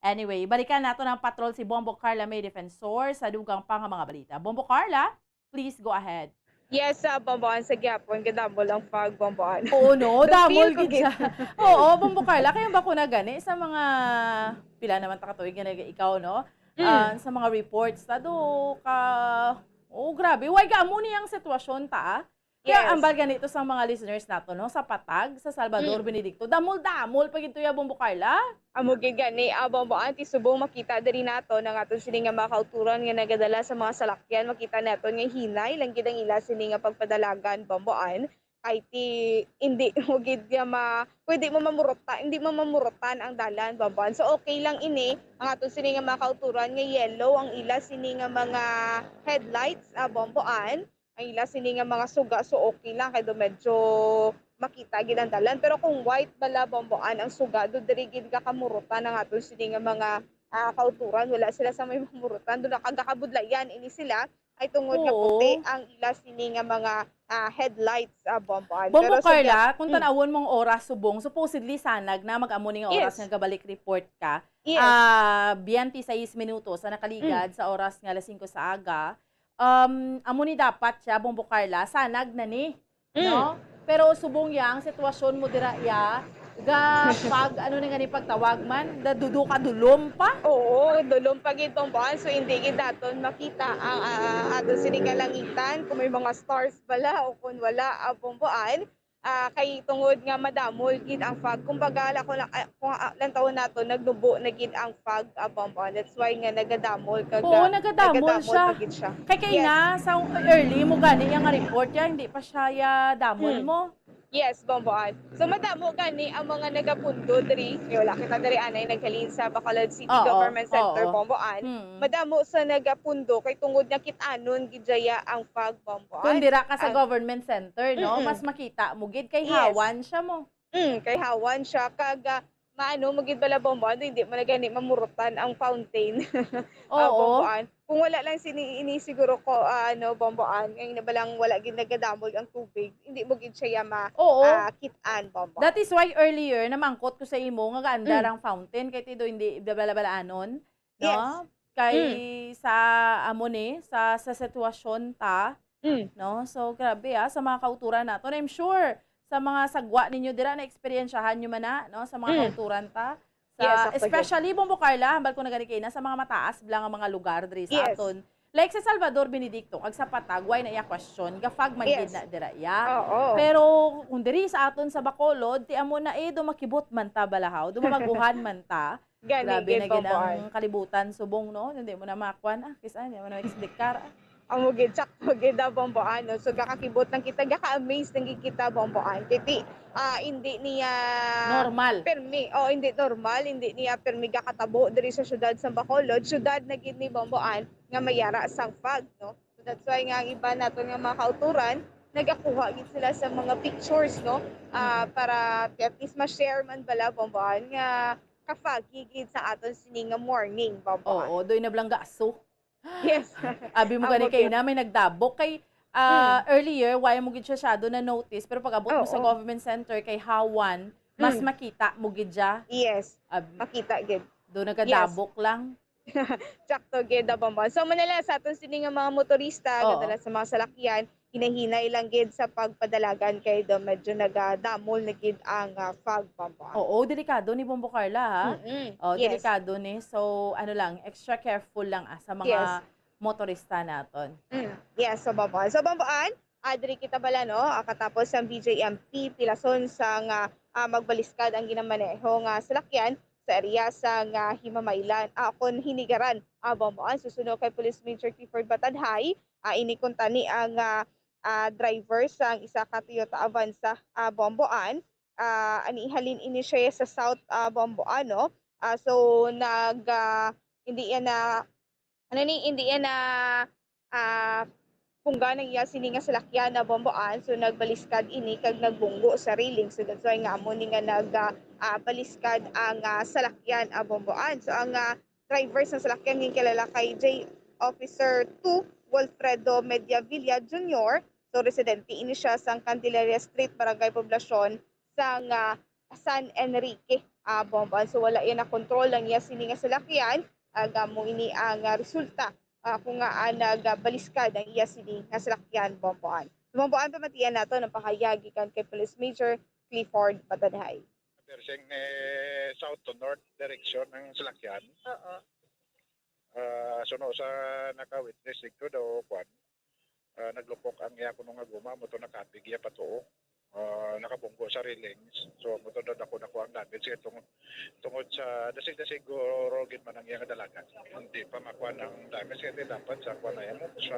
Anyway, balikan nato ng patrol si Bombo Carla May Defensor sa dugang pa nga mga balita. Bombo Carla, please go ahead. Yes, ah, Bomboan, sa gyapon, gadamol ang fog, Bomboan. Oo, no? Don't Damol feel gid siya. Oo, Bombo Carla, kaya ba ko na gani sa mga, pila naman ta ka tuig nga nag-, ikaw, no? Mm. Ah, sa mga reports, ta do ka, oh, grabe. Why ka amo ni ang sitwasyon ta, ah? Kaya Yes. ambal ganito sa mga listeners nato, no? Sa patag, sa Salvador Mm. Benedicto, damol-damol pa gid to ya, Bombo Carla. Amo gid gani, ah, Bombo, anti subong makita diri nato ang aton sini nga mga kauturan nga nagadala sa mga salakyan. Makita nato nga hinay lang gid ang ila sini nga pagpadalagan, Bomboan. Kay ti, hindi mo gid nga ma-, pwede mo mamurutan, hindi mo mamurutan ang dalan, Bomboan. So, okay lang ini, ang aton sini nga mga kauturan nga yellow ang ila sini nga mga headlights, ah, Bomboan. Ang ila sini nga mga suga, so okay lang, kay do medyo makita gid ang dalan. Pero kung white bala, Bomboan, ang suga, do diri gid gakamurutan ang aton sini nga mga, ah, kauturan. Wala sila sa may mamurutan. Do nakagakabudlayan ini sila. Ay tungod nga Oo. puti ang ila sini nga mga, ah, headlights, ah, Bomboan. Bombo Pero sa Carla, ga- kung Mm. tanawon mong oras subong, supposedly sanag na mag-amo ning oras Yes. nga gabalik report ka. Yes. Ah, twenty-six minutos sa nakaligad Mm. sa oras nga alas singko sa aga. Um, amo ni dapat siya, Bombo Carla, sanag na ni, Mm. no? Pero subong ya ang sitwasyon mo dira ya, ga pag, ano na nga ni pagtawag man, da dudo ka dulom pa? Oo, dulom pa gid, Bomboan. So, hindi gid daton makita ang, ah, ato sini kalangitan, kung may mga stars bala o kung wala, ah, Bomboan. Ah, kay tungod nga madamol gid ang fog. Kumbaga, la-, kung la-, ah, kung, ah, lantawon nato, nagnubo na gid ang fog, ah, Bomboan. That's why nga nagadamol kag, Oo, ah, nagadamol nagadamol siya. pa gid siya. Kay, kay Yes. na, sa early mo gani yang report ya, hindi pa siya ya damol Hmm. mo. Yes, Bomboan. So, madamo gani ang mga nagapundo diri. Kay wala kita diri anay naghalin sa Bacolod City Oo, Government Center, oo. Bomboan. Hmm. Madamo sa nagapundo kay tungod nga kit-anon gid ya ang fog, Bomboan. Kung dira ka sa Ang government center, no, Mm-mm. mas makita mo gid kay Yes. hawan siya mo. Mm, kay hawan siya. Kag, ah, maano mo gid bala, Bomboan, hindi mo na gani mamurutan ang fountain. Ah, Oo. Bomboan. Kung wala lang sini, ini siguro ko, ah, ano, Bomboan, nga ina balang wala gid nagadamol ang tubig, hindi mo gid siya ma-, Oo. ah, kit-an, Bomboan. That is why earlier, namangkot ko sa imo nga gaandar Mm. ang fountain, kay ti do hindi bala-balaanon, no? Yes. Kay Mm. sa amo ni, sa, sa sitwasyon ta, Mm. no? So, grabe, ah, sa mga kauturan naton. I'm sure, sa mga sagwa ninyo dira, na-eksperyensyahan nyo man na, no? Sa mga Mm. kauturan ta. Sa, Yes, actually. especially, Bombo Carla, hambal ko na gani kaina, sa mga mataas bala nga mga lugar diri sa Yes. aton. Like sa Salvador Benedicto, kag sa Patagway na iya question, gafag man gid Yes. na dira iya. Oo. Pero kung diri sa aton sa Bacolod, ti amo na eh, dumakibot man ta balahaw, dumabaguhan man ta. Gani, Grabe gid, na gid Bomboan. ang kalibutan subong, no? Hindi mo na makuan, ah, kisa, hindi mo na explicar, ah. Amo gid, sakto gid, ah, Bomboan, no? So, gakakibot lang kita, gaka-amaze lang gid kita, Bomboan. Kay ti, ah, hindi niya Normal. Permi, o, hindi normal, hindi niya permi gakatabo diri sa siyudad sa Bacolod. Siyudad na gid ni, Bomboan, nga may ara sang fog, no? So, that's why nga ang iba naton nga mga kauturan, nagakuha gid sila sa mga pictures, no? Ah, Mm. Para at least ma-share man bala, Bomboan, nga ka-foggy gid sa aton sini nga morning, Bomboan. Oo, doy na blang gaso. Yes. Abi mo Amo gani kayo gid. Na may nagdabok kay, ah, Hmm. earlier, wala mo gid siya shadow na notice, pero pag abot mo sa Oo. Government Center kay Hawan, mas Hmm. makita mo gid siya. Yes. Ab- Makita gid. Do Yes. Nagadabok lang. Sakto gid, ah, Bomboan. So, manala sa aton sini nga mga motorista, Oo. Kadala sa mga salakyan, hinay-hinay lang gid sa pagpadalagan kay do medyo nagadamol na gid ang, ah, fog, Bomboan. Oo, delikado ni, Bombo Carla, ha? Mm-mm. Oh, yes. Delikado ni. So, ano lang, extra careful lang, ah, sa mga Yes. Motorista naton. Mm. Yes, so, Bomboan. So, Bomboan, ah, diri kita bala, no? Ah, katapos ang B J M P, pilason sa nga, ah, magbaliskad ang ginamaneho nga salakyan sa area sa nga Himamaylan, ah, kon Hinigaran, ah, Bomboan. Susuno kay Police Major Clifford Batadhay, ah, ini kuntani ang, ah, ah, driver sang isa ka Toyota Avanza, ah, Bomboan. Ah, ani, halin ini siya sa South, ah, Bomboan, no? Ah, so, nag, ah, hindi yan na, ano ni, hindi yan na, ah, pungga ng iya sini nga salakyan na Bomboan. So, nagbaliskad ini kag nagbunggo sa railing. So, that's why nga amo ni nga nag, ah, ah, baliskad ang, ah, salakyan, ah, Bomboan. So, ang, ah, driver sa salakyan nga kilala kay J Officer two Wilfredo Mediavilla Junior. So, residente ini siya sa Candelaria Street, Barangay Poblacion, sa nga San Enrique, ah, Bomboan. So, wala yan na control ang iya sini nga salakyan. Aga mo ini ang, ah, resulta, ah, kung nga, ah, nagbaliskad ang iya sini nga salakyan, Bomboan. Bomboan, pamatian nato ang pahayag gikan kay Police Major Clifford Batadhay. Persing, eh, south to north direction ang salakyan. Oo. Ah, suno sa naka-witness dito daw, kwan, ah, naglupok ang iya kuno nga guma, mo to nakapig iya patuo. Ah, nakabunggo sa railings. So, mo to daw ako nakuha ang damage. Kaya tungod, tungod sa dasig-dasig guro gid man ang iya nga dalagan. Hindi pa makuha ang damage. Kaya dapat sa kuha na yan, sa,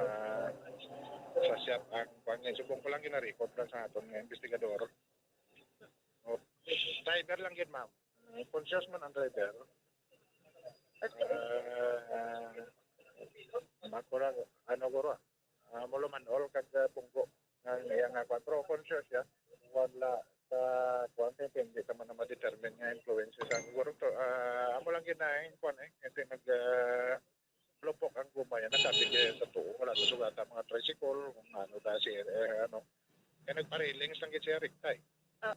sa shop ang kuha niya. Subong ko lang ginarecord lang sa aton nga investigador. Oh, driver lang gid, ma'am. Eh, conscious man ang driver. Ah, makura, ano, guro, ah, mulo man all kag, ah, punggo. Ang iya nga kwan, pero conscious siya. Wala sa kwan, kay hindi ka man na ma-determine nga influence sa guro to. Ah, amo lang gid na, eh, kwan, eh. Kasi nag, ah, lupok ang guma niya, nagkapit kaya sa tuo. Wala sa sugata mga tricycle, kung ano, dahil si, eh, ano. Kaya nagpa-railings lang gid siya, riktay. Ah.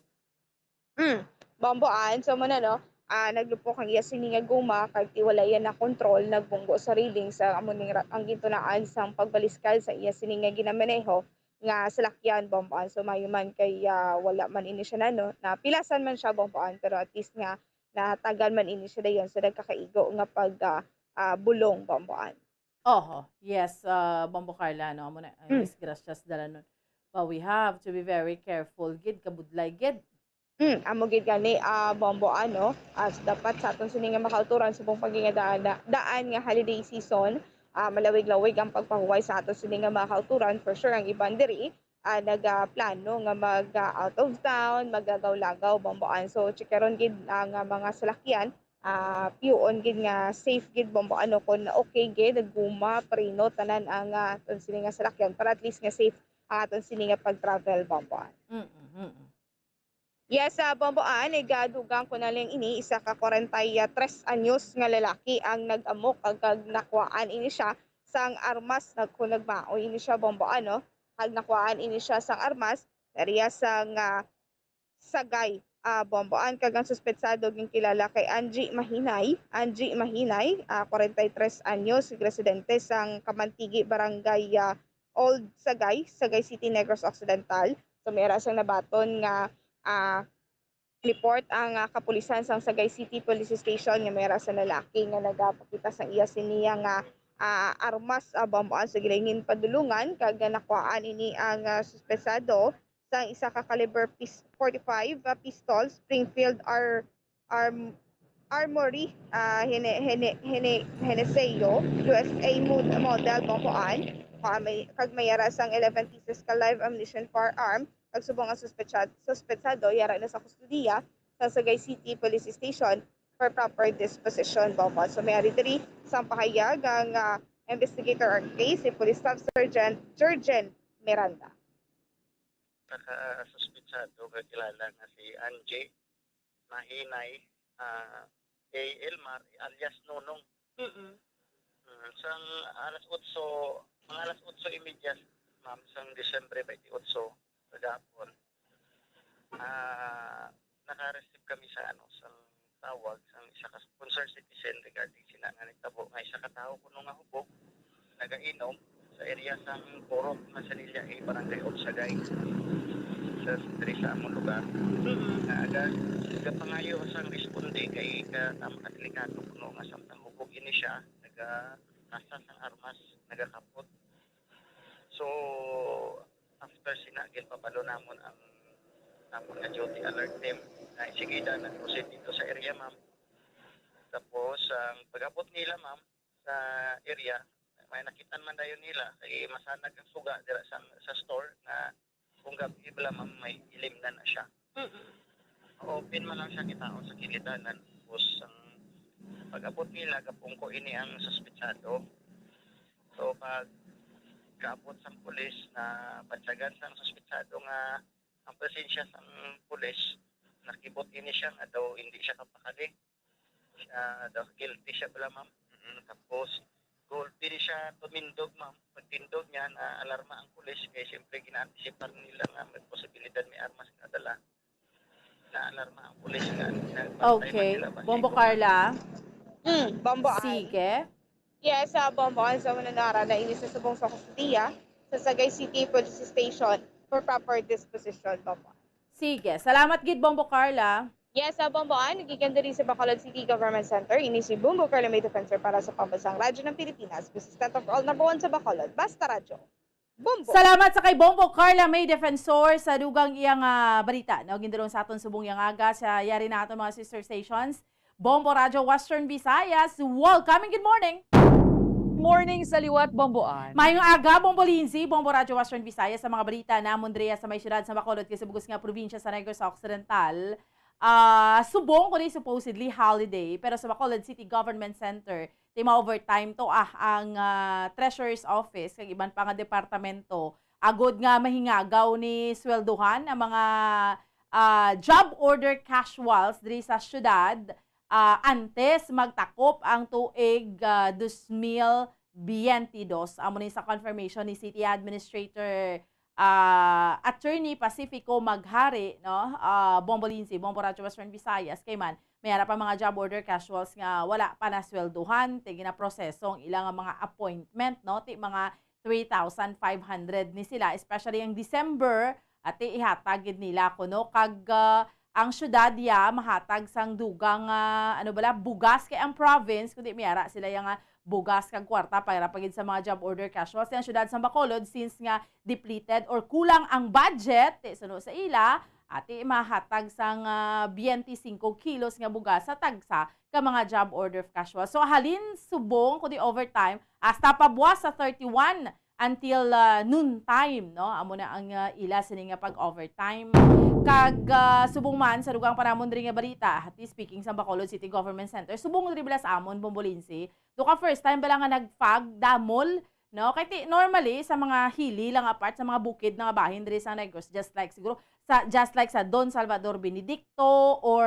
Mm. Bomboan, so mo na, no? Ah, naglupok ang iya sini nga guma, kag ti wala iya na control, nagbunggo sa railing sa amo ning ra-, ang gintunaan sang pagbaliskad sa iya sini nga ginamaneho nga salakyan, Bomboan. So, mayo man kay, ah, wala man ini siya na, no? Napilasan man siya, Bomboan, pero at least nga natagan man ini siya dayon sa nagkakaigo nga pag, ah, ah, bulong, Bomboan. Oho, yes, ah, Bombo Carla, no? Amo na, ay, Mm. Disgrasyas dala nun. But we have to be very careful, gid, kabudlay, gid. Mm, amo gid gani, ah, Bombo, ano, as dapat sa aton sini nga makauturan subong pag nga daan, daan nga holiday season, ah, malawig-lawig ang pagpahuway sa aton sini nga mga kauturan. For sure, ang iban diri, ah, nagaplano nga mag, ah, out of town, maglagaw-lagaw, Bombo, an. So, checkeron gid ang, ah, mga salakyan, ah, piuon gid nga safe gid, Bombo, ano, kung okay gid, guma, preno, tanan ang, ah, aton sini nga salakyan para at least nga safe ang aton sini nga pag-travel, Bombo, an. Mm, mm. Yes, ah, Bombo, an, igadugang ko na lang ini, isa ka kwarenta y tres anyos nga lalaki ang nag-amok kag, kag nakuhaan ini siya sang armas, nagkunagmao ini siya, Bombo, ano, kag nakuhaan ini siya sang armas, area sang, ah, Sagay, ah, Bombo, an, kag ang suspetsado ginkilala kay Angie Mahinay. Angie Mahinay, ah, kwarenta y tres anyos, residente sang Kamantigi, Barangay, ah, Old Sagay, Sagay City, Negros Occidental. So, may ra sang nabaton nga, ah, report ang, ah, kapulisan sang Sagay City Police Station nga may ra sa lalaki nga nagapakita sang iya siniya nga, ah, armas, ah, Bombo, an. So, ginpadulungan kag nakuhaan ini ang, ah, suspetsado sang isa ka caliber pis-, forty-five, ah, pistol, Springfield Ar-, Arm-, Armory, ah, Hene-, Hene-, Hene-, Heneseo, U S A mo-, model, Bombo, an. Ah, may, kag may yara sang eleven pieces ka live ammunition firearm, kag subong ang suspetsad-, suspetsado yara na sa kustodiya sa Sagay City Police Station for proper disposition, Bonbon. So, may ari diri sang pahayag ang, ah, investigator R K, si Police Staff Sergeant Jurgen Miranda. Nakasuspitsado nga kilala nga si Angie Mahinay, ah, A. Elmar, alias Nonong. Mm-mm. Mm, sang alas otso, mga alas otso y media, ma'am, sang Disyembre twenty-eight, kagahapon, ah, naka-receive kami sa, ano, sang tawag sang isa ka concerned citizen regarding sina nga nagtabo nga isa ka tawo kuno nga hubog nagainom sa area sang Purok nga Sanilla A, Barangay Orsagay, sa diri sa among lugar. Mm-mm. Nga aga, gapangayo sang responde kay ka, tama ka delikado kuno nga samtang hubog ini siya, nagakasa sang armas, nagakapot. So, after sina, ginpabalo namon ang amon nga duty alert team. Nga insigida nag-proceed dito sa area, ma'am. Tapos, ang pag-abot nila, ma'am, sa area, may nakita man dayon nila, kay masanag ang suga dira sa, sa store nga kung gabi bala, ma'am, may ilim na na siya. Mm-mm. Open man lang siya kita sa kilid dalan. Tapos, ang pag-abot nila, gapungko ini ang suspetsado. So, pag kaabot sang pulis, na batyagan sang suspetsado nga ang presensya sang pulis, nakibot ini siya nga daw hindi siya kapakali. Siya daw guilty siya pala, ma'am. Mm, tapos, gulpi ni siya tumindog, ma'am. Pagtindog niya, na-alarma ang pulis kay siyempre gina-anticipar nila nga may posibilidad may armas nga dala. Na-alarma ang pulis nga nagbantay man Okay. sila ba Bombo sa Carla, Mm, Bombo Ann. Sige. Yes, uh, Bombo Ann, sa una na ara na ini sa subong sa kustodiya sa Sagay City Police Station for proper disposition, Bombo Ann. Sige. Salamat gid, Bombo Carla. Yes, uh, Bombo Ann, gikan diri sa Bacolod City Government Center, ini si Bombo Carla May Defensor para sa Pambansang Radyo ng Pilipinas, consistent of all number one sa Bacolod, Basta Radyo. Bombo! Salamat sa kay Bombo Carla May Defensor sa dugang iyang ah, balita. No? Gindulong sa aton subong yang aga sa yari na aton mga sister stations. Bombo Radyo Western Visayas. Welcome and good morning. Morning sa liwat, Bombo Ann. Mayong aga, Bombo Lindsay, Bombo Radyo Western Visayas, sa mga balita namon diri sa may siyudad sa Bacolod kay sa bugos nga probinsya sa Negros Occidental. Ah, subong ko ni supposedly holiday, pero sa Bacolod City Government Center, tima-overtime to ah ang ah, Treasurer's Office kag iban pa nga departamento agod nga mahingagaw ni sweldohan ang mga ah, job order casuals diri sa syudad ah, antes magtakop ang tuig ah, dos mil biyente dos. Amo ni sa confirmation ni City Administrator ah, Attorney Pacifico Maghari, no? Ah, Bombo Lindsay, Bombo Radyo Western Visayas, kay man, may ara pa mga job order casuals nga wala pa nasweldohan, ti ginaproseso ang ilang mga appointment, no? Ti mga three thousand five hundred ni sila, especially ang December, ati ihatag gid nila kuno kag ah, ang syudad ya mahatag sang dugang ah, ano bala, bugas kay ang province kundi may ara sila yang ah, bugas kag kwarta para pa gid sa mga job order casuals ang syudad sa Bacolod since nga depleted or kulang ang budget ti suno sa ila, ati mahatag sang ah, biyente singko kilos nga bugas sa tagsa ka mga job order casuals. So halin subong kundi overtime hasta pabuwas sa thirty-one until ah, noon time, no? Amo na ang ah, ila sini nga pag-overtime. Kag ah, subong man sa dugang pa namon diri nga balita, ati speaking sa Bacolod City Government Center, subong diri bala sa amon, Bombo Lindsay, do ka first time bala nga nag-fog, damol, no? Kay ti, normally sa mga hilly lang apart sa mga bukid nga bahin diri sa Negros, just like siguro sa just like sa Don Salvador Benedicto or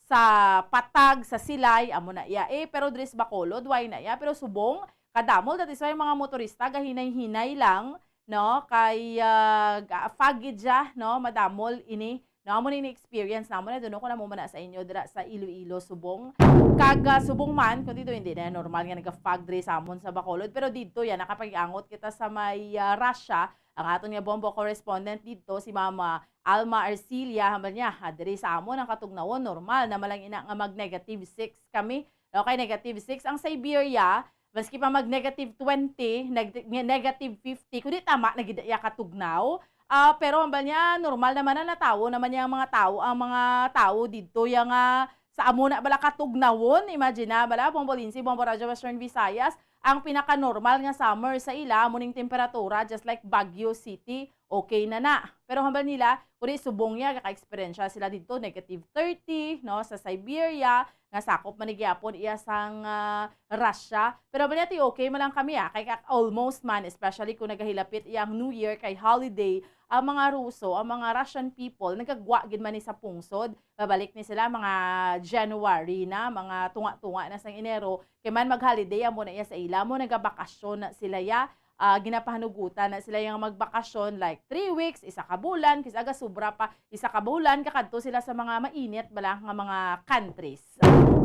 sa Patag, sa Silay, amo na iya eh. Pero diri sa Bacolod, why na iya? Pero subong, kadamol dati sa mga motorista, gahinay-hinay lang, no? Kay ah, ga- fog gid siya, no? Madamol ini. No, amo ni experience namo na duno ko na mo man na sa inyo dira sa Iloilo, subong. Kag ah, subong man, kung dito hindi na normal nga nag-fog diri sa amon sa Bacolod, pero dito yan nakapag-angot kita sa may ah, Russia. Ang aton nga Bombo correspondent dito si Mama Alma Arcilia, hambal niya, ah, diri sa amon ang katugnawon normal na malang ina nga mag negative six kami. Okay, negative six ang Siberia, maski pa mag negative twenty, neg- negative fifty, kundi tama na gid iya katugnaw. Ah, pero hambal niya, normal naman na natawo naman niya ang mga tao, ang mga tao didto ya nga sa amo na bala katugnawon. Imagine na bala, Bombo Lindsay, Bombo Radyo Western Visayas, ang pinaka-normal nga summer sa ila, amo ning temperatura, just like Baguio City, okay na na. Pero hambal nila, kung di subong niya, kaka-eksperyensya sila dito, negative thirty, no, sa Siberia, nga sakop man ni gyapon iya sang, ah, Russia. Pero hambal niya, "Ti, okay man lang kami, ah, kay ka-, almost man, especially kung nagahilapit iyang New Year kay holiday, ang mga Ruso, ang mga Russian people, nagagwa gid man ni sa pungsod. Babalik ni sila mga January na, mga tunga-tunga na sang Enero, kay man mag-holiday amo na iya sa ila, mo nagabakasyon na sila ya." Ah, ginapahanugutan na sila yang magbakasyon, like, three weeks, isa ka bulan, kis-a gasobra pa, isa ka bulan, kakadto sila sa mga mainit bala nga mga countries.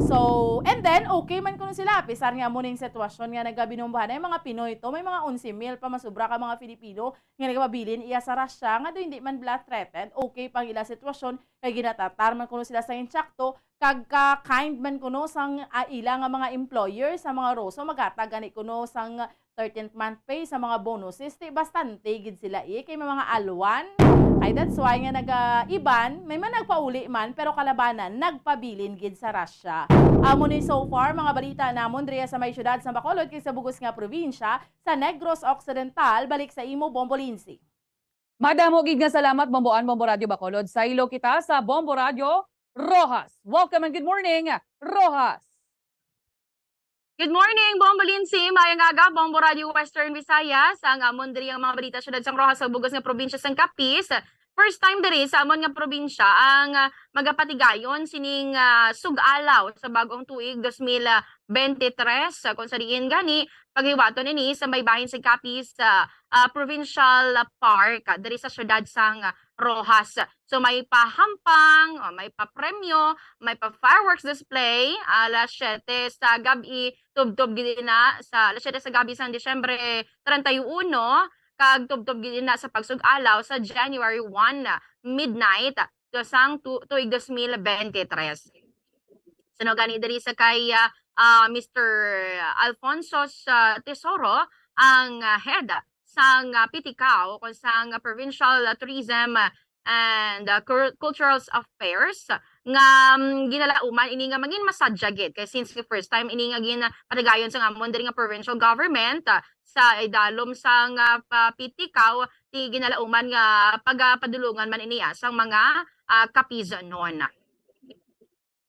So, and then, okay man kuno sila, pisar nga amo ning sitwasyon nga nagabinumbahan, ay mga Pinoy to, may mga onse mil pa masobra ka mga Filipino nga nagapabilin iya sa Russia, nga do hindi man bala threatened, okay pang ila sitwasyon, kay ginatatar man kuno sila sa insakto, kag ka-kind man kuno sang, ah, ila nga mga employer sa mga Ruso, maghatag gani kuno sang thirteenth month pay, sa mga bonuses, ti bastante gid sila, eh, kay may mga alwan. Kay that's why nga naga-, iban, may man nagpauli man, pero kalabanan, nagpabilin gid sa Russia. Amo ni so far, mga balita namon diri sa may siyudad sa Bacolod, kag sa bug-os nga probinsya, sa Negros Occidental. Balik sa imo, Bombo Lindsay. Madamo gid nga salamat, Bombo Ann, Bombo Radyo Bacolod. Saylo kita sa Bombo Radyo Roxas. Welcome and good morning, Roxas. Good morning, Bombo Lindsay. Mayong aga, Bombo Radyo Western Visayas. Ang amon diri ang mga balita, siyudad sang Roxas, sa bug-os nga probinsya sang Capiz. First time diri sa amon nga probinsya ang, ah, magapatigayon sining, ah, sug-alaw sa bag-ong tuig dos mil bente tres, ah, kung sa diin gani paghiwaton ini sa may bahin sa Capiz, ah, ah, Provincial Park, ah, diri sa siyudad sang, ah, Roxas. So, may pahampang, o may papremyo, may pa fireworks display, alas siyete sa gab-i, tubtob gid na sa alas siyete sa gab-i sang Disyembre treinta y uno, kag tubtob gid na sa pagsug-alaw sa January one, midnight, to sang tu-, tuig dos mil bente tres. Suno gani diri sa kay, ah, ah, Mister Alfonso sa Tesoro, ang, ah, head sang, ah, P T CAO, o sang, ah, Provincial, ah, Tourism, ah, and, ah, Cul-, Cultural Affairs, nga, mm, ginalauman ini nga mangin masadya gid. Kay since nga first time ini nga gin-, patigayon sang amon diri nga provincial government, ah, sa idalom sang, ah, pa-, P T CAO, ti ginalauman nga pagapadulungan man ini, ah, sang mga, ah, Capizanon.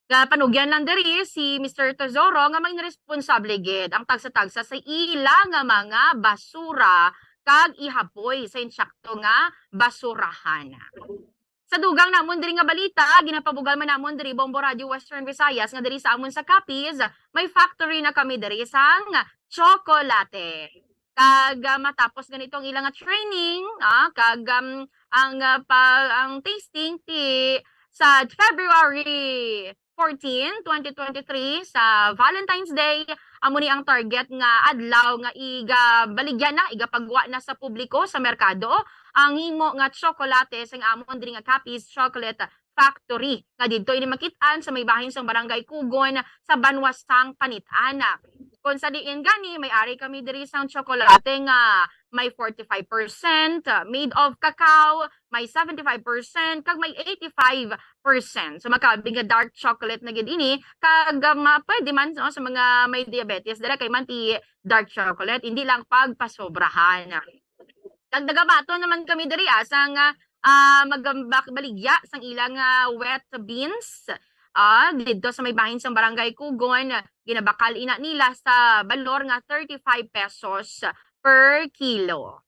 Nga panugyan lang diri si Mister Tesoro nga may responsable gid ang tagsa-tagsa sa ila nga mga basura kag ihapoy sa insakto nga basurahan. Sa dugang namon diri nga balita, ginapabugal man namon diri, Bombo Radyo Western Visayas, nga diri sa amon sa Capiz, may factory na kami diri sang tsokolate. Kag, ah, matapos ganito ang ilang, ah, training, ah, kag, um, ang, ah, pa-, ang tasting ti sa February fourteen, twenty twenty-three, sa Valentine's Day, amo ni ang target nga adlaw nga igabaligya na, igapagwa na sa publiko sa merkado ang himo nga tsokolate sang amon diri nga Capiz Chocolate Factory, nga didto ini makit-an sa may bahin sang Barangay Kugon sa banwa sang Panitan. Kon sa diin gani, may ari kami diri sang tsokolate nga may forty-five percent made of cacao, may seventy-five percent, kag may eighty-five percent. So, makaabig nga dark chocolate na gid ini, kag, ah, ma-, pwede man, no, sa mga may diabetes, dira kay man ti dark chocolate, hindi lang pagpasobrahan. Kag nagabaton naman kami diri, ah, sang, ah, ah, magambak baligya sang ilang, ah, wet beans. Ah, didto sa may bahin sang Barangay Kugon, ginabakal ina nila sa balor nga thirty-five pesos per kilo.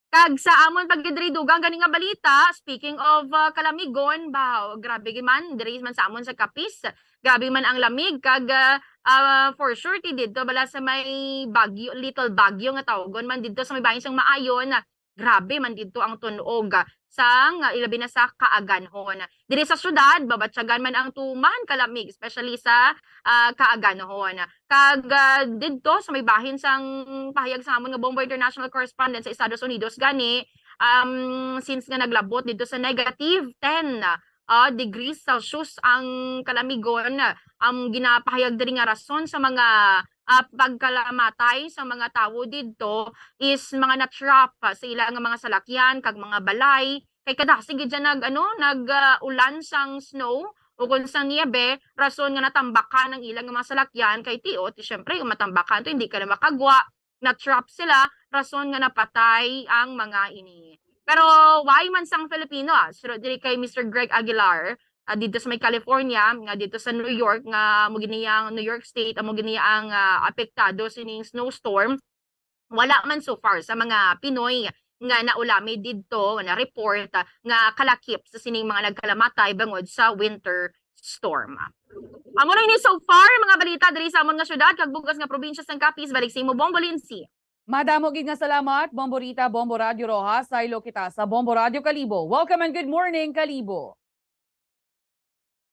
Kag sa amon pa gid diri dugang gani nga balita, speaking of, ah, kalamigon, baw, grabe gid man, diri man sa amon sa Capiz, grabe man ang lamig, kag, ah, ah, for sure, ti didto bala sa may Baguio, Little Baguio nga tawgon man didto sa may bahin sang Maayon, grabe man didto ang tun-og, ah, sang, ah, ilabi na sa Kaaganhon. Diri sa syudad, babatyagan man ang tuman kalamig, especially sa, ah, Kaaganhon. Kag, ah, didto sa may bahin sang pahayag sa amon nga Bombo International Correspondent sa Estados Unidos gani, um, since nga naglabot didto sa negative ten, ah, degrees Celsius ang kalamigon, ang ginapahayag diri nga rason sa mga, ah, pagkalamatay sa mga tawo didto is mga na-trap sa ila nga mga salakyan kag mga balay. Kay kadasig gid dyan nag, ano, nag, ah, ulan sang snow, Ukon sang niyebe, rason nga natambakan ang ilang mga salakyan kay tiyo, ti syempre, kung matambakan to, hindi ka na makagwa, na-trap sila, rason nga napatay ang mga ini. Pero why man sang Filipino, ah, suro diri kay Mister Greg Aguilar, ah, dito sa may California, nga dito sa New York, nga amo gini ang New York State, amo gini ang, ah, apektado sining snowstorm. Wala man so far sa mga Pinoy nga naulami didto, nga na-report, ah, nga kalakip sa sining mga nagkalamatay bangod sa winter storm. Amo na ini so far, mga balita diri sa amon nga syudad kag bugas nga probinsya sang Capiz. Balik sa imo, Bombo Lindsay. Madamo gid nga salamat, Bombo Rita, Bombo Radyo Rojas. Saylo kita sa Bombo Radyo Kalibo. Welcome and good morning, Kalibo.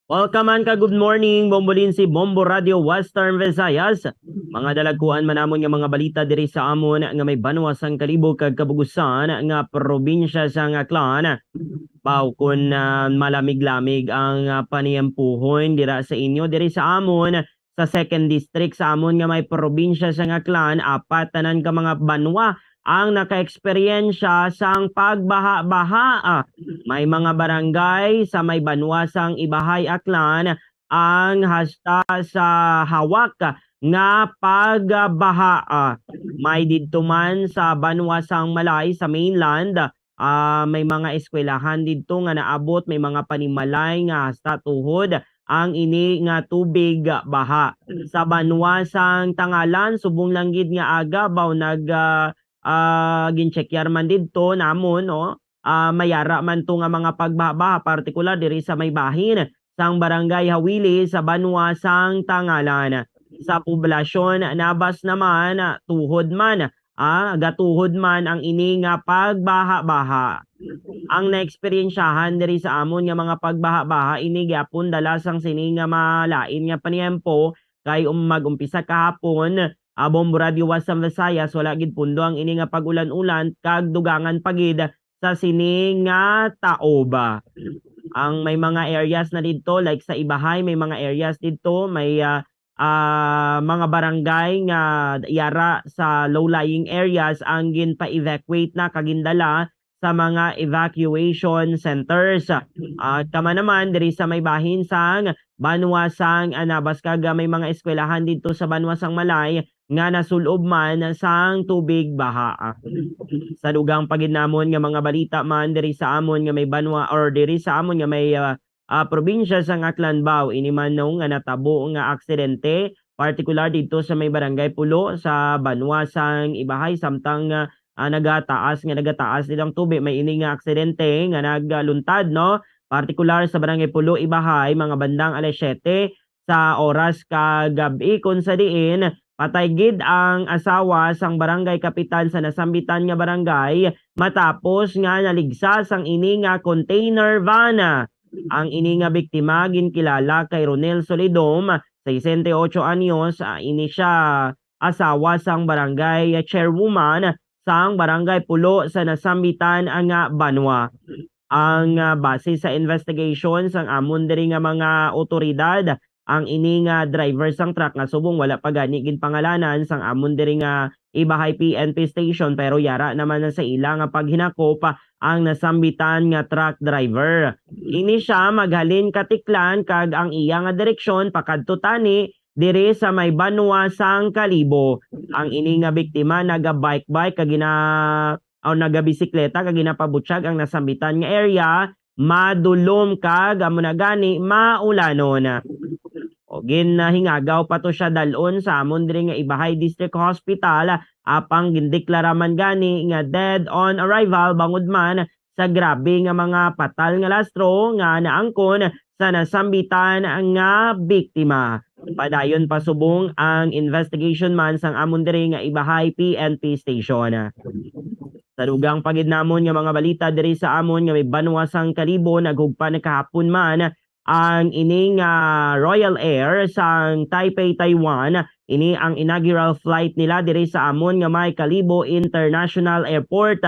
Welcome and ka good morning, Bombo Lindsay, Bombo Radyo Western Visayas. Mga dalagkuan man namon nga mga balita diri sa amon nga may banwa sang Kalibo kag Kabugusan nga probinsya sang Aklan. Baw kun, ah, malamig-lamig ang, ah, paniyempuhon dira sa inyo, diri sa amon, sa second district sa amon nga may probinsya sang Aklan, apat tanan ka mga banwa ang nakaeksperyensya sang pagbaha-baha. Ah, may mga barangay sa may banwa sang Ibahay, Aklan ang hasta sa hawak nga pagbaha. Ah, may didto man sa banwa sang Malay sa mainland, ah, may mga eskwelahan didto nga naabot, may mga panimalay nga hasta tuhod ang ini nga tubig baha. Sa banwa sang Tangalan, subong lang gid nga aga, baw nag, ah, ah, ginchekyar man didto namon, no? Ah, mayara man to nga mga pagbaha-baha, partikular diri sa may bahin sang Barangay Hawili sa banwa sang Tangalan. Sa poblasyon, nabas naman, ah, tuhod man, ah, gatuhod man ang ini nga pagbaha-baha. Ang naeksperyensyahan diri sa amon nga mga pagbaha-baha, ini gyapon dala sang sini nga malain nga paniyempo, kay um, mag-umpisa kahapon, ah, Bombo Radyo Western Visayas, wala gid pundo ang ini nga pag-ulan-ulan, kag dugangan pa gid sa sini nga taob. Ang may mga areas na didto, like sa Ibahay, may mga areas didto, may, ah, ah, mga barangay nga yara sa low-lying areas ang ginpa-evacuate na kag gindala sa mga evacuation centers. Ah, kama naman diri sa may bahin sang banwa sang Anabas kag may mga eskwelahan didto sa banwa sang Malay nga nasulob man sang tubig baha. Sa dugang pa gid namon nga mga balita man diri sa amon nga may banwa or diri sa amon nga may, ah, ah, probinsya sang Aklan, baw, ini man no nga natabo nga aksidente, partikular didto sa may Barangay Pulo sa banwa sang Ibahay, samtang, ah, ah, nagataas nga nagataas didto ang tubig, may ini nga aksidente nga nagluntad, no? Partikular sa Barangay Pulo, Ibahay, mga bandang alas siyete sa oras ka gab-i, kung sa diin patay gid ang asawa sang barangay kapitan sa nasambitan nga barangay matapos nga naligsa sang ini nga container van. Ang ini nga biktima ginkilala kay Ronel Solidom, sesenta y ocho anyos, ah, ini siya asawa sang barangay chairwoman sang Barangay Pulo sa nasambitan nga banwa. Ang, ah, base sa investigation sang amon diri nga mga awtoridad, ang ini nga driver sang truck nga subong wala pa gani ginpangalanan sang amon diri nga Ibahay P N P station, pero yara naman na sa ila nga paghinakop ang nasambitan nga truck driver. Ini siya maghalin Katiklan kag ang iya nga direksyon pakadto tani diri sa may banwa sang Kalibo. Ang ini nga biktima naga-bike-bike kag gina-, o nagabisikleta kag ginapabutyag ang nasambitan nga area, madulom kag amo na gani maulanon. O ginahingagaw pa to siya dal-on sa amon diri nga Ibahay District Hospital, apang gindeklara man gani nga dead on arrival bangod man sa grabe nga mga patal nga lastro nga naangkon sa nasambitan nga biktima. Padayon pa subong ang investigation man sang amon diri nga Ibahay P N P station. Sa dugang pa gid namon nga mga balita diri sa amon nga may banwa sang Kalibo, naghugpa na kahapon man ang ini nga Royal Air sang Taipei, Taiwan. Ini ang inaugural flight nila diri sa amon nga may Kalibo International Airport.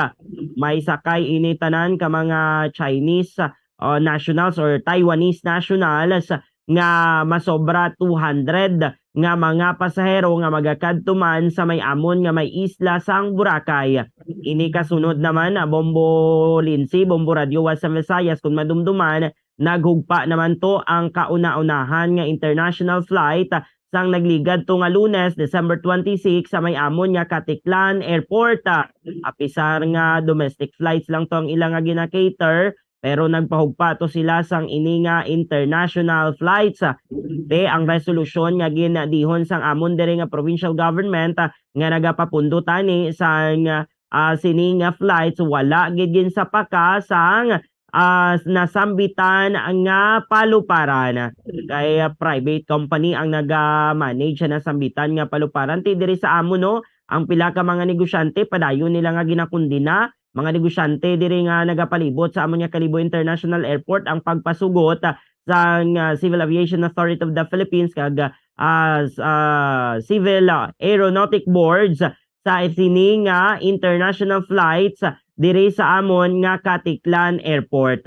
May sakay ini tanan ka mga Chinese, uh, nationals or Taiwanese nationals nga masobra two hundred nga mga pasahero nga magakadto man sa may amon nga may isla sang Boracay. Ini kasunod naman, ah, Bombo Lindsay, Bombo Radyo Western Visayas, kung madumduman, naghugpa naman to ang kauna-unahan nga international flight, ah, sang nagligad to nga Lunes, December twenty-six, sa may amon nga Caticlan Airport. Ah, apisar nga domestic flights lang to ang ila nga gina-cater, pero nagpahugpa to sila sang ini nga international flights. Ah, te, ang resolusyon nga gindihon sang amon diri nga provincial government, ah, nga nagapapundo tani sang, ah, sini nga flights, wala gid ginsapaka sang, ah, nasambitan nga paluparan. Kay, ah, private company ang naga-manage sa nasambitan nga paluparan. Ti diri sa amon, no, ang pila ka mga negosyante, padayon nila nga ginakundina, mga negosyante diri nga nagapalibot sa amon nga Kalibo International Airport ang pagpasugot, ah, sang, ah, Civil Aviation Authority of the Philippines kag, ah, s-, ah, Civil, ah, Aeronautic Boards sa sini nga international flights diri sa amon nga Caticlan Airport.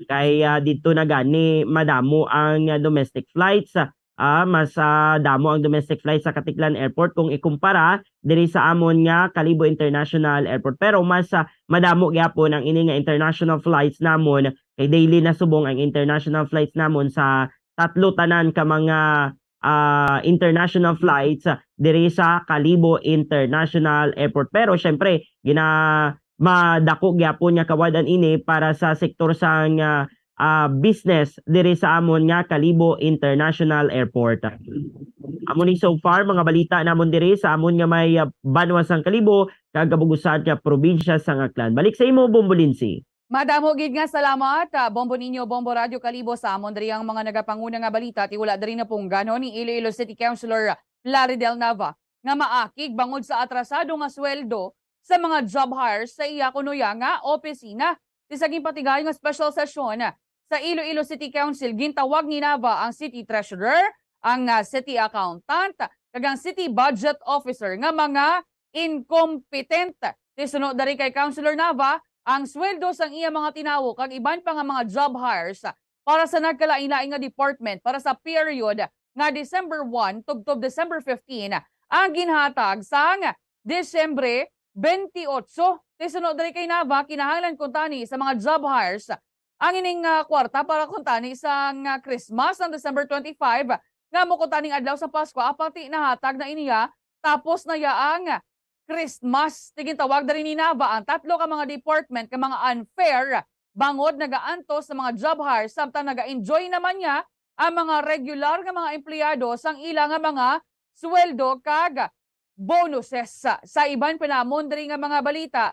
Kay, ah, didto na gani madamo ang, ah, domestic flights. Ah, mas, ah, damo ang domestic flights sa Caticlan Airport kung ikumpara diri sa amon nga Kalibo International Airport. Pero mas, ah, madamo gyapon ang ini nga international flights namon, kay daily na subong ang international flights namon sa tatlo tanan ka mga, ah, international flights, ah, diri sa Kalibo International Airport. Pero syempre, gina-, madako gyapon nga kawad-an ini para sa sektor sang, ah, ah, business diri sa amon nga Kalibo International Airport. Amo ni so far mga balita namon diri sa amon nga may, ah, banwa sang Kalibo kag kabugusan nga probinsya sang Aklan. Balik sa imo, Bombo Lindsay. Madamo gid nga salamat, ah, Bombo Niño, Bombo Radyo Kalibo, sa amon diri ang mga nagapanguna nga balita. Ti wala diri napunggan, no, ni Iloilo City Councilor Plaridel Nava nga maakig bangod sa atrasado nga sweldo sa mga job hires sa iya kuno ya nga opisina. Ti sa ginpatigayon nga special session sa Iloilo City Council, gintawag ni Nava ang city treasurer, ang, ah, city accountant, kag ang city budget officer nga mga incompetent. Ti suno diri kay Councilor Nava, ang sweldo sang iya mga tinawo kag iban pa nga mga job hires para sa nagkalain-lain nga department para sa period nga December one tubtob December fifteen ang ginhatag sang Disyembre twenty-eight. Ti suno diri kay Nava, kinahanglan kuntani sa mga job hires ang ining, ah, kwarta para kuntani sang, ah, Christmas, ang December twenty-five, nga amo kuntaning adlaw sa Pasko, apang ti nahatag na iniya, tapos na ya ang Christmas. Ti gintawag diri ni Nava ang tatlo ka mga department nga mga unfair, bangod nagaantos sa mga job hire, samtang naga-enjoy naman niya ang mga regular nga mga empleyado sang ila nga mga sweldo kag bonuses. Sa iban pa namon diri nga mga balita,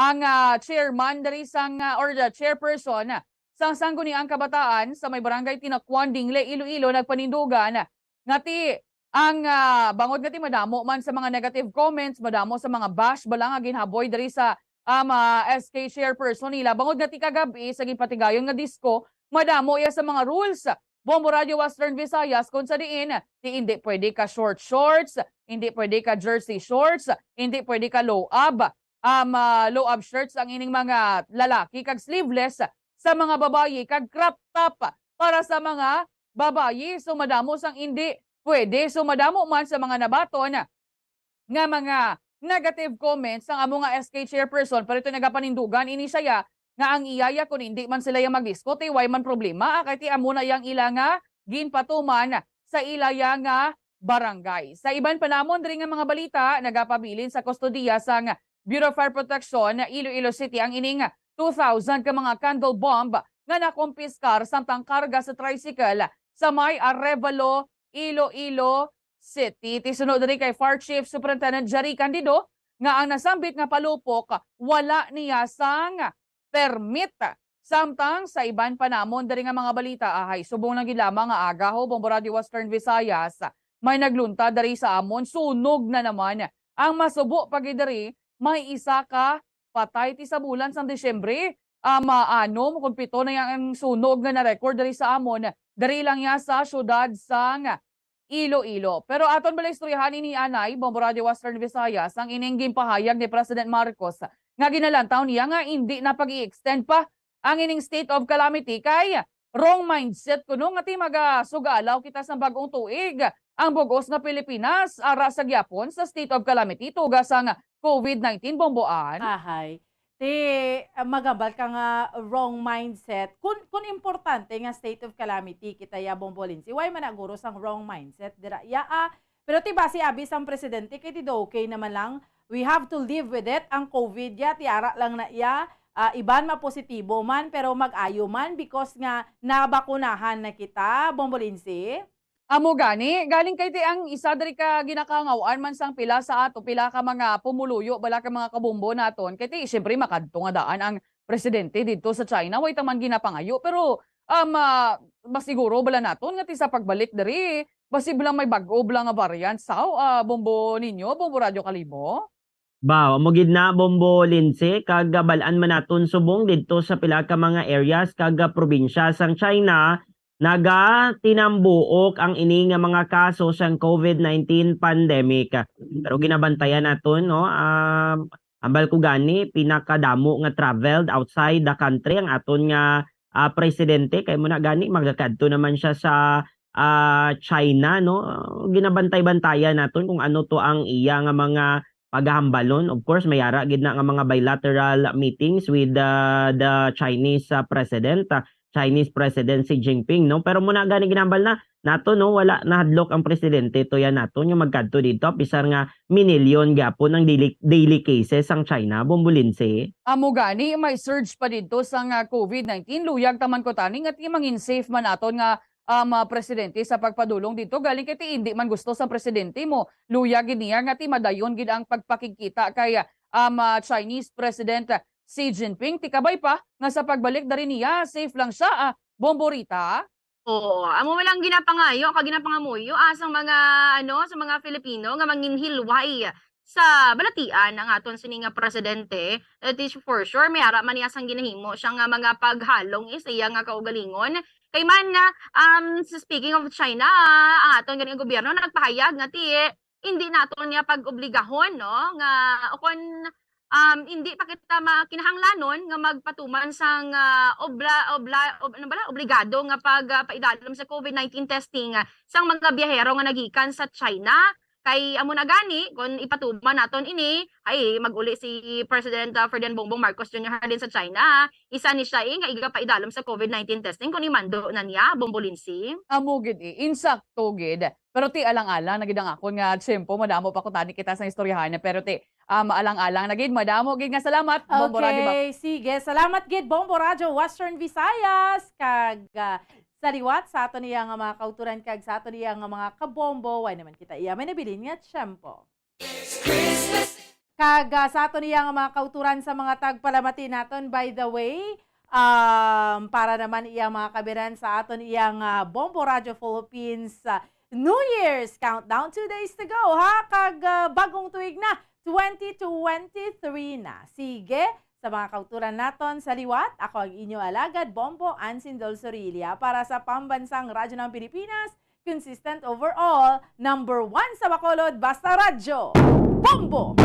ang, ah, chairman diri sang, ah, or the chairperson sang Sangguniang Kabataan sa may Barangay Tinacuan, Dingle, Iloilo, nagpanindugan nga ti ang, ah, bangod nga ti madamo man sa mga negative comments, madamo sa mga bash bala nga ginhaboy diri sa, um, ah, S K chairperson nila, bangod nga ti kagab-i sa ginpatigayon nga disko, madamo iya sa mga rules, Bombo Radyo Western Visayas, kung sa diin ti indi pwede ka short shorts, indi pwede ka jersey shorts, indi pwede ka low ab, um, ah, low ab shirts ang ining mga lalaki, kag sleeveless sa mga babayi, kag crop top para sa mga babayi. So, madamo sang indi pwede. So, madamo man sa mga nabaton nga mga negative comments ang amo nga S K chairperson, pero ito nagapanindugan ini siya nga ang iya ya, kung hindi man sila ya magdisko, ti way man problema, ah, kay ti amo na yang ila nga ginpatuman sa ila ya nga barangay. Sa iban pa namon diri nga mga balita, nagapabilin sa kustodiya sang Bureau of Fire Protection Iloilo City ang ining two thousand ka mga candle bomb nga nakumpiskar samtang karga sa tricycle sa may Arevalo, Iloilo City. Ti suno diri kay Fire Chief Superintendent Jerry Candido nga ang nasambit nga palupok wala niya sang permit. Samtang sa iban pa namon diri nga mga balita, ahay, subong lang gid lamang nga aga, ho, Bombo Radyo Western Visayas, may naglunta diri sa amon, sunog na naman. Ang masubo pa gid diri, may isa ka patay ti sa bulan sang Disyembre. Ah, maanom kon pito na yang sunog nga na-record diri sa amon, diri lang ya sa siyudad sang Iloilo. Pero aton bala istoryahan ini anay, Bombo Radyo Western Visayas, ang ining ginpahayag ni President Marcos nga ginalantaw niya nga indi na pag-i-extend pa ang ining state of calamity kay wrong mindset kuno nga ti magasugalaw kita sa bag-ong tuig ang bug-os nga Pilipinas ara sa gyapon sa state of calamity tuga sang COVID nineteen, Bomboan. Ahay. Ti, ah, magambal ka nga wrong mindset. Kun, kun importante nga state of calamity kita ya, Bombo Lindsay, why man na guro sang wrong mindset dira ya, ah? Pero ti basi abi sang presidente kay ti daw okay naman lang. We have to live with it. Ang covid ya, ti ara lang na ya, ah, iban mapositibo man, pero mag-ayo man because nga nabakunahan na kita, Bombo Lindsay. Amo gani, galing kay ti ang isa diri ka ginakahangaw-an man sang pila sa ato, pila ka mga pumuluyo, bala ka mga kabombo naton, kay ti siyempre makadto nga daan ang presidente didto sa China, way ta man ginapangayo, pero, um, ah, masiguro bala naton nga ti sa pagbalik diri, basi bala may bag-o bala nga variant sa, ah, Bombo ninyo, Bombo Radyo Kalibo? Ba, amo gid na, Bombo Lindsay, kag, ah, bal-an man naton subong didto sa pila ka mga areas kag, ah, probinsya sang China, nagatinambuok ang ini nga mga kaso sang covid nineteen pandemic. Pero ginabantayan naton, no, ah, ambal ko gani, pinakadamo nga traveled outside the country ang aton nga, ah, presidente, kay mo na gani magakadto naman siya sa, ah, China, no? Ginabantay-bantayan naton kung ano to ang iya nga mga pagahambalon. Of course, may ara gid na nga mga bilateral meetings with, ah, the Chinese, ah, president, ah, Chinese President Xi Jinping, no? Pero muna gani ginambal na nato, no, wala nahadlok ang presidente to yan nato nga magkadto dito, bisar nga minilyon gyapon ang daily, daily cases sang China, Bombo Lindsay. Amo gani, may surge pa didto sang, ah, covid nineteen. Luyag taman ko tani nga ti mangin safe man aton nga, um, ah, presidente sa pagpadulong dito. Galing kay ti indi man gusto sang presidente mo. Luyag gid niya nga ti madayon gid ang pagpakigkita kay, um, ah, Chinese President Xi Jinping. Ti kabay pa nga sa pagbalik dari niya, safe lang siya, ah, Bombo Rita. Oo, amo man lang ginapangayo kag ginapangamuyo, ah, sang mga, ano, sa mga Filipino nga manginhilway sa balatian ang aton sini nga presidente. It is for sure, may ara man niya sang ginahimo siya nga mga paghalong, eh, sa iya nga kaugalingon. Kay man, ah, um, sa speaking of China, ah, ang aton ganing gobyerno nagpahayag nga ti, hindi naton niya pag-obligahon, no, nga, o kon, um, hindi pa kita ma-, kinahanglanon nga magpatuman sang, ah, obla-, obla-, ob-, ano bala, obligado nga pag, ah, paidalom sa covid nineteen testing, ah, sang mga biyahero nga nagikan sa China. Kay amo na gani, kon ipatuman naton ini, ay, mag-uli si President, ah, Ferdinand Bongbong Marcos Junior halin sa China. Isa ni siya, eh, nga igapaidalom sa covid nineteen testing kon imando na niya, Bombo Lindsay. Amo gid, eh, insakto gid. Pero ti alang-alang na gid ang akon nga tiyempo, madamo pa ko tani kita sa istoryahan. Pero ti, um, alang-alang na gid, madamo gid nga salamat, Bombo Radyo Bak-, Okay, sige. Salamat gid, Bombo Radyo Western Visayas. Kag, ah, sa liwat, sa aton iya nga mga kauturan kag sa aton iya nga mga kabombo, way naman kita iya may nabilin nga tiyempo. Kag, ah, sa aton iya nga mga kauturan sa mga tagpalamati naton, by the way, um, para naman iya mga kabiran sa aton iya nga Bombo Radyo Philippines, ah, New Year's Countdown, two days to go, ha? Kag, ah, bagong tuig na, twenty twenty-three na. Sige, sa mga kauturan naton sa liwat, ako ang inyo alagad, Bombo Ansin Dol Sorilla, para sa Pambansang Radyo ng Pilipinas, consistent overall, number one sa Bacolod, basta radyo, Bombo!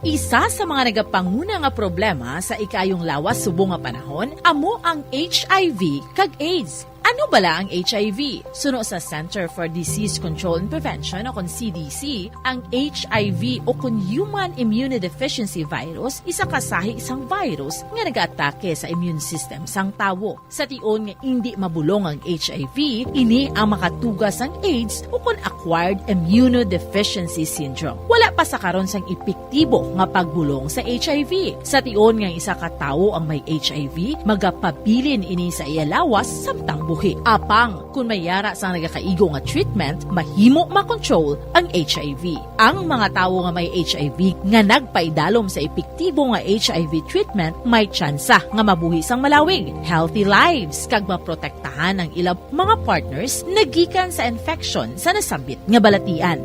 Isa sa mga nagapanguna nga problema sa ikaayong lawas subong nga panahon amo ang H I V kag AIDS. Ano bala ang H I V? Suno sa Center for Disease Control and Prevention o kon C D C, ang H I V o kon Human Immunodeficiency Virus isa ka sahi sang virus nga nagaatake sa immune system sang tawo. Sa tion nga indi mabulong ang H I V, ini ang makatuga sang AIDS o kon acquired immunodeficiency syndrome. Wala pa sa karon sang epektibo nga pagbulong sa H I V. Sa tion nga isa ka tawo ang may H I V, magapabilin ini sa iya lawas samtang buhi. Apang, kon may yara sang nagakaigo nga treatment, mahimo makontrol ang H I V. Ang mga tawo nga may H I V nga nagpaidalom sa epektibo nga H I V treatment may tsansa nga mabuhi sang malawig, healthy lives, kag maprotektahan ang ila mga partners nagikan sa infection sa nasambit nga balatian.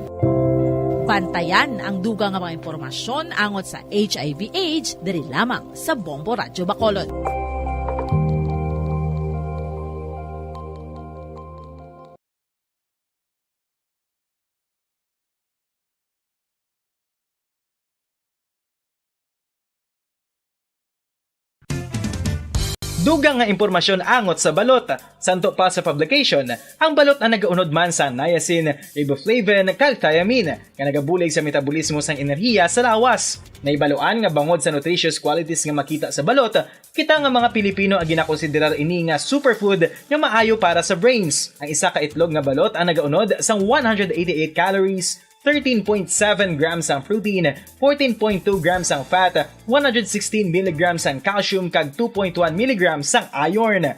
Bantayan ang dugang nga mga impormasyon angot sa H I V AIDS diri lamang sa Bombo Radyo Bacolod. Dugang nga impormasyon angot sa balot. Santo pa sa publication, ang balot ang nagaunod man sa niacin, riboflavin, kag thiamine, nga nagabulig sa metabolismo sang enerhiya sa lawas. Naibaluan nga bangod sa nutritious qualities nga makita sa balot, kita nga mga Pilipino ang ginakonsiderar ini nga superfood nga maayo para sa brains. Ang isa ka itlog nga balot ang nagaunod sang one hundred eighty-eight calories, thirteen point seven grams ang protein, fourteen point two grams ang fat, one hundred sixteen milligrams ang calcium, kag two point one milligrams ang iron.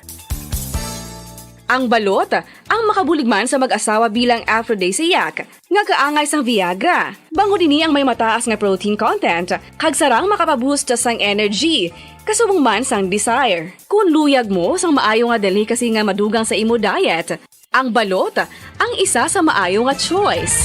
Ang balot ang makabulig man sa mag-asawa bilang aphrodisiac, nga kaangay sang Viagra. Bangod ini ang may mataas nga protein content, kag sarang makapaboost sang energy, kasubong man sang desire. Kung luyag mo sang maayo nga delicacy nga madugang sa imo diet, ang balot ang isa sa maayo nga choice.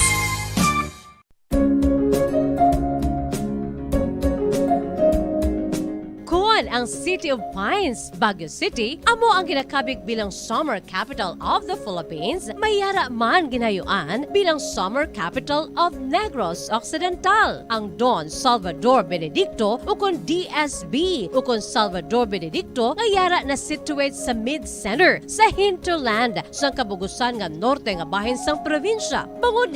Kon ang City of Pines, Baguio City, amo ang ginakabig bilang Summer Capital of the Philippines, may yara man ginayuan bilang Summer Capital of Negros Occidental. Ang Don Salvador Benedicto, ukon D S B, ukon Salvador Benedicto, nga yara na situate sa mid-center sa hinterland sang kabugusan nga norte nga bahin sang probinsya. Bangod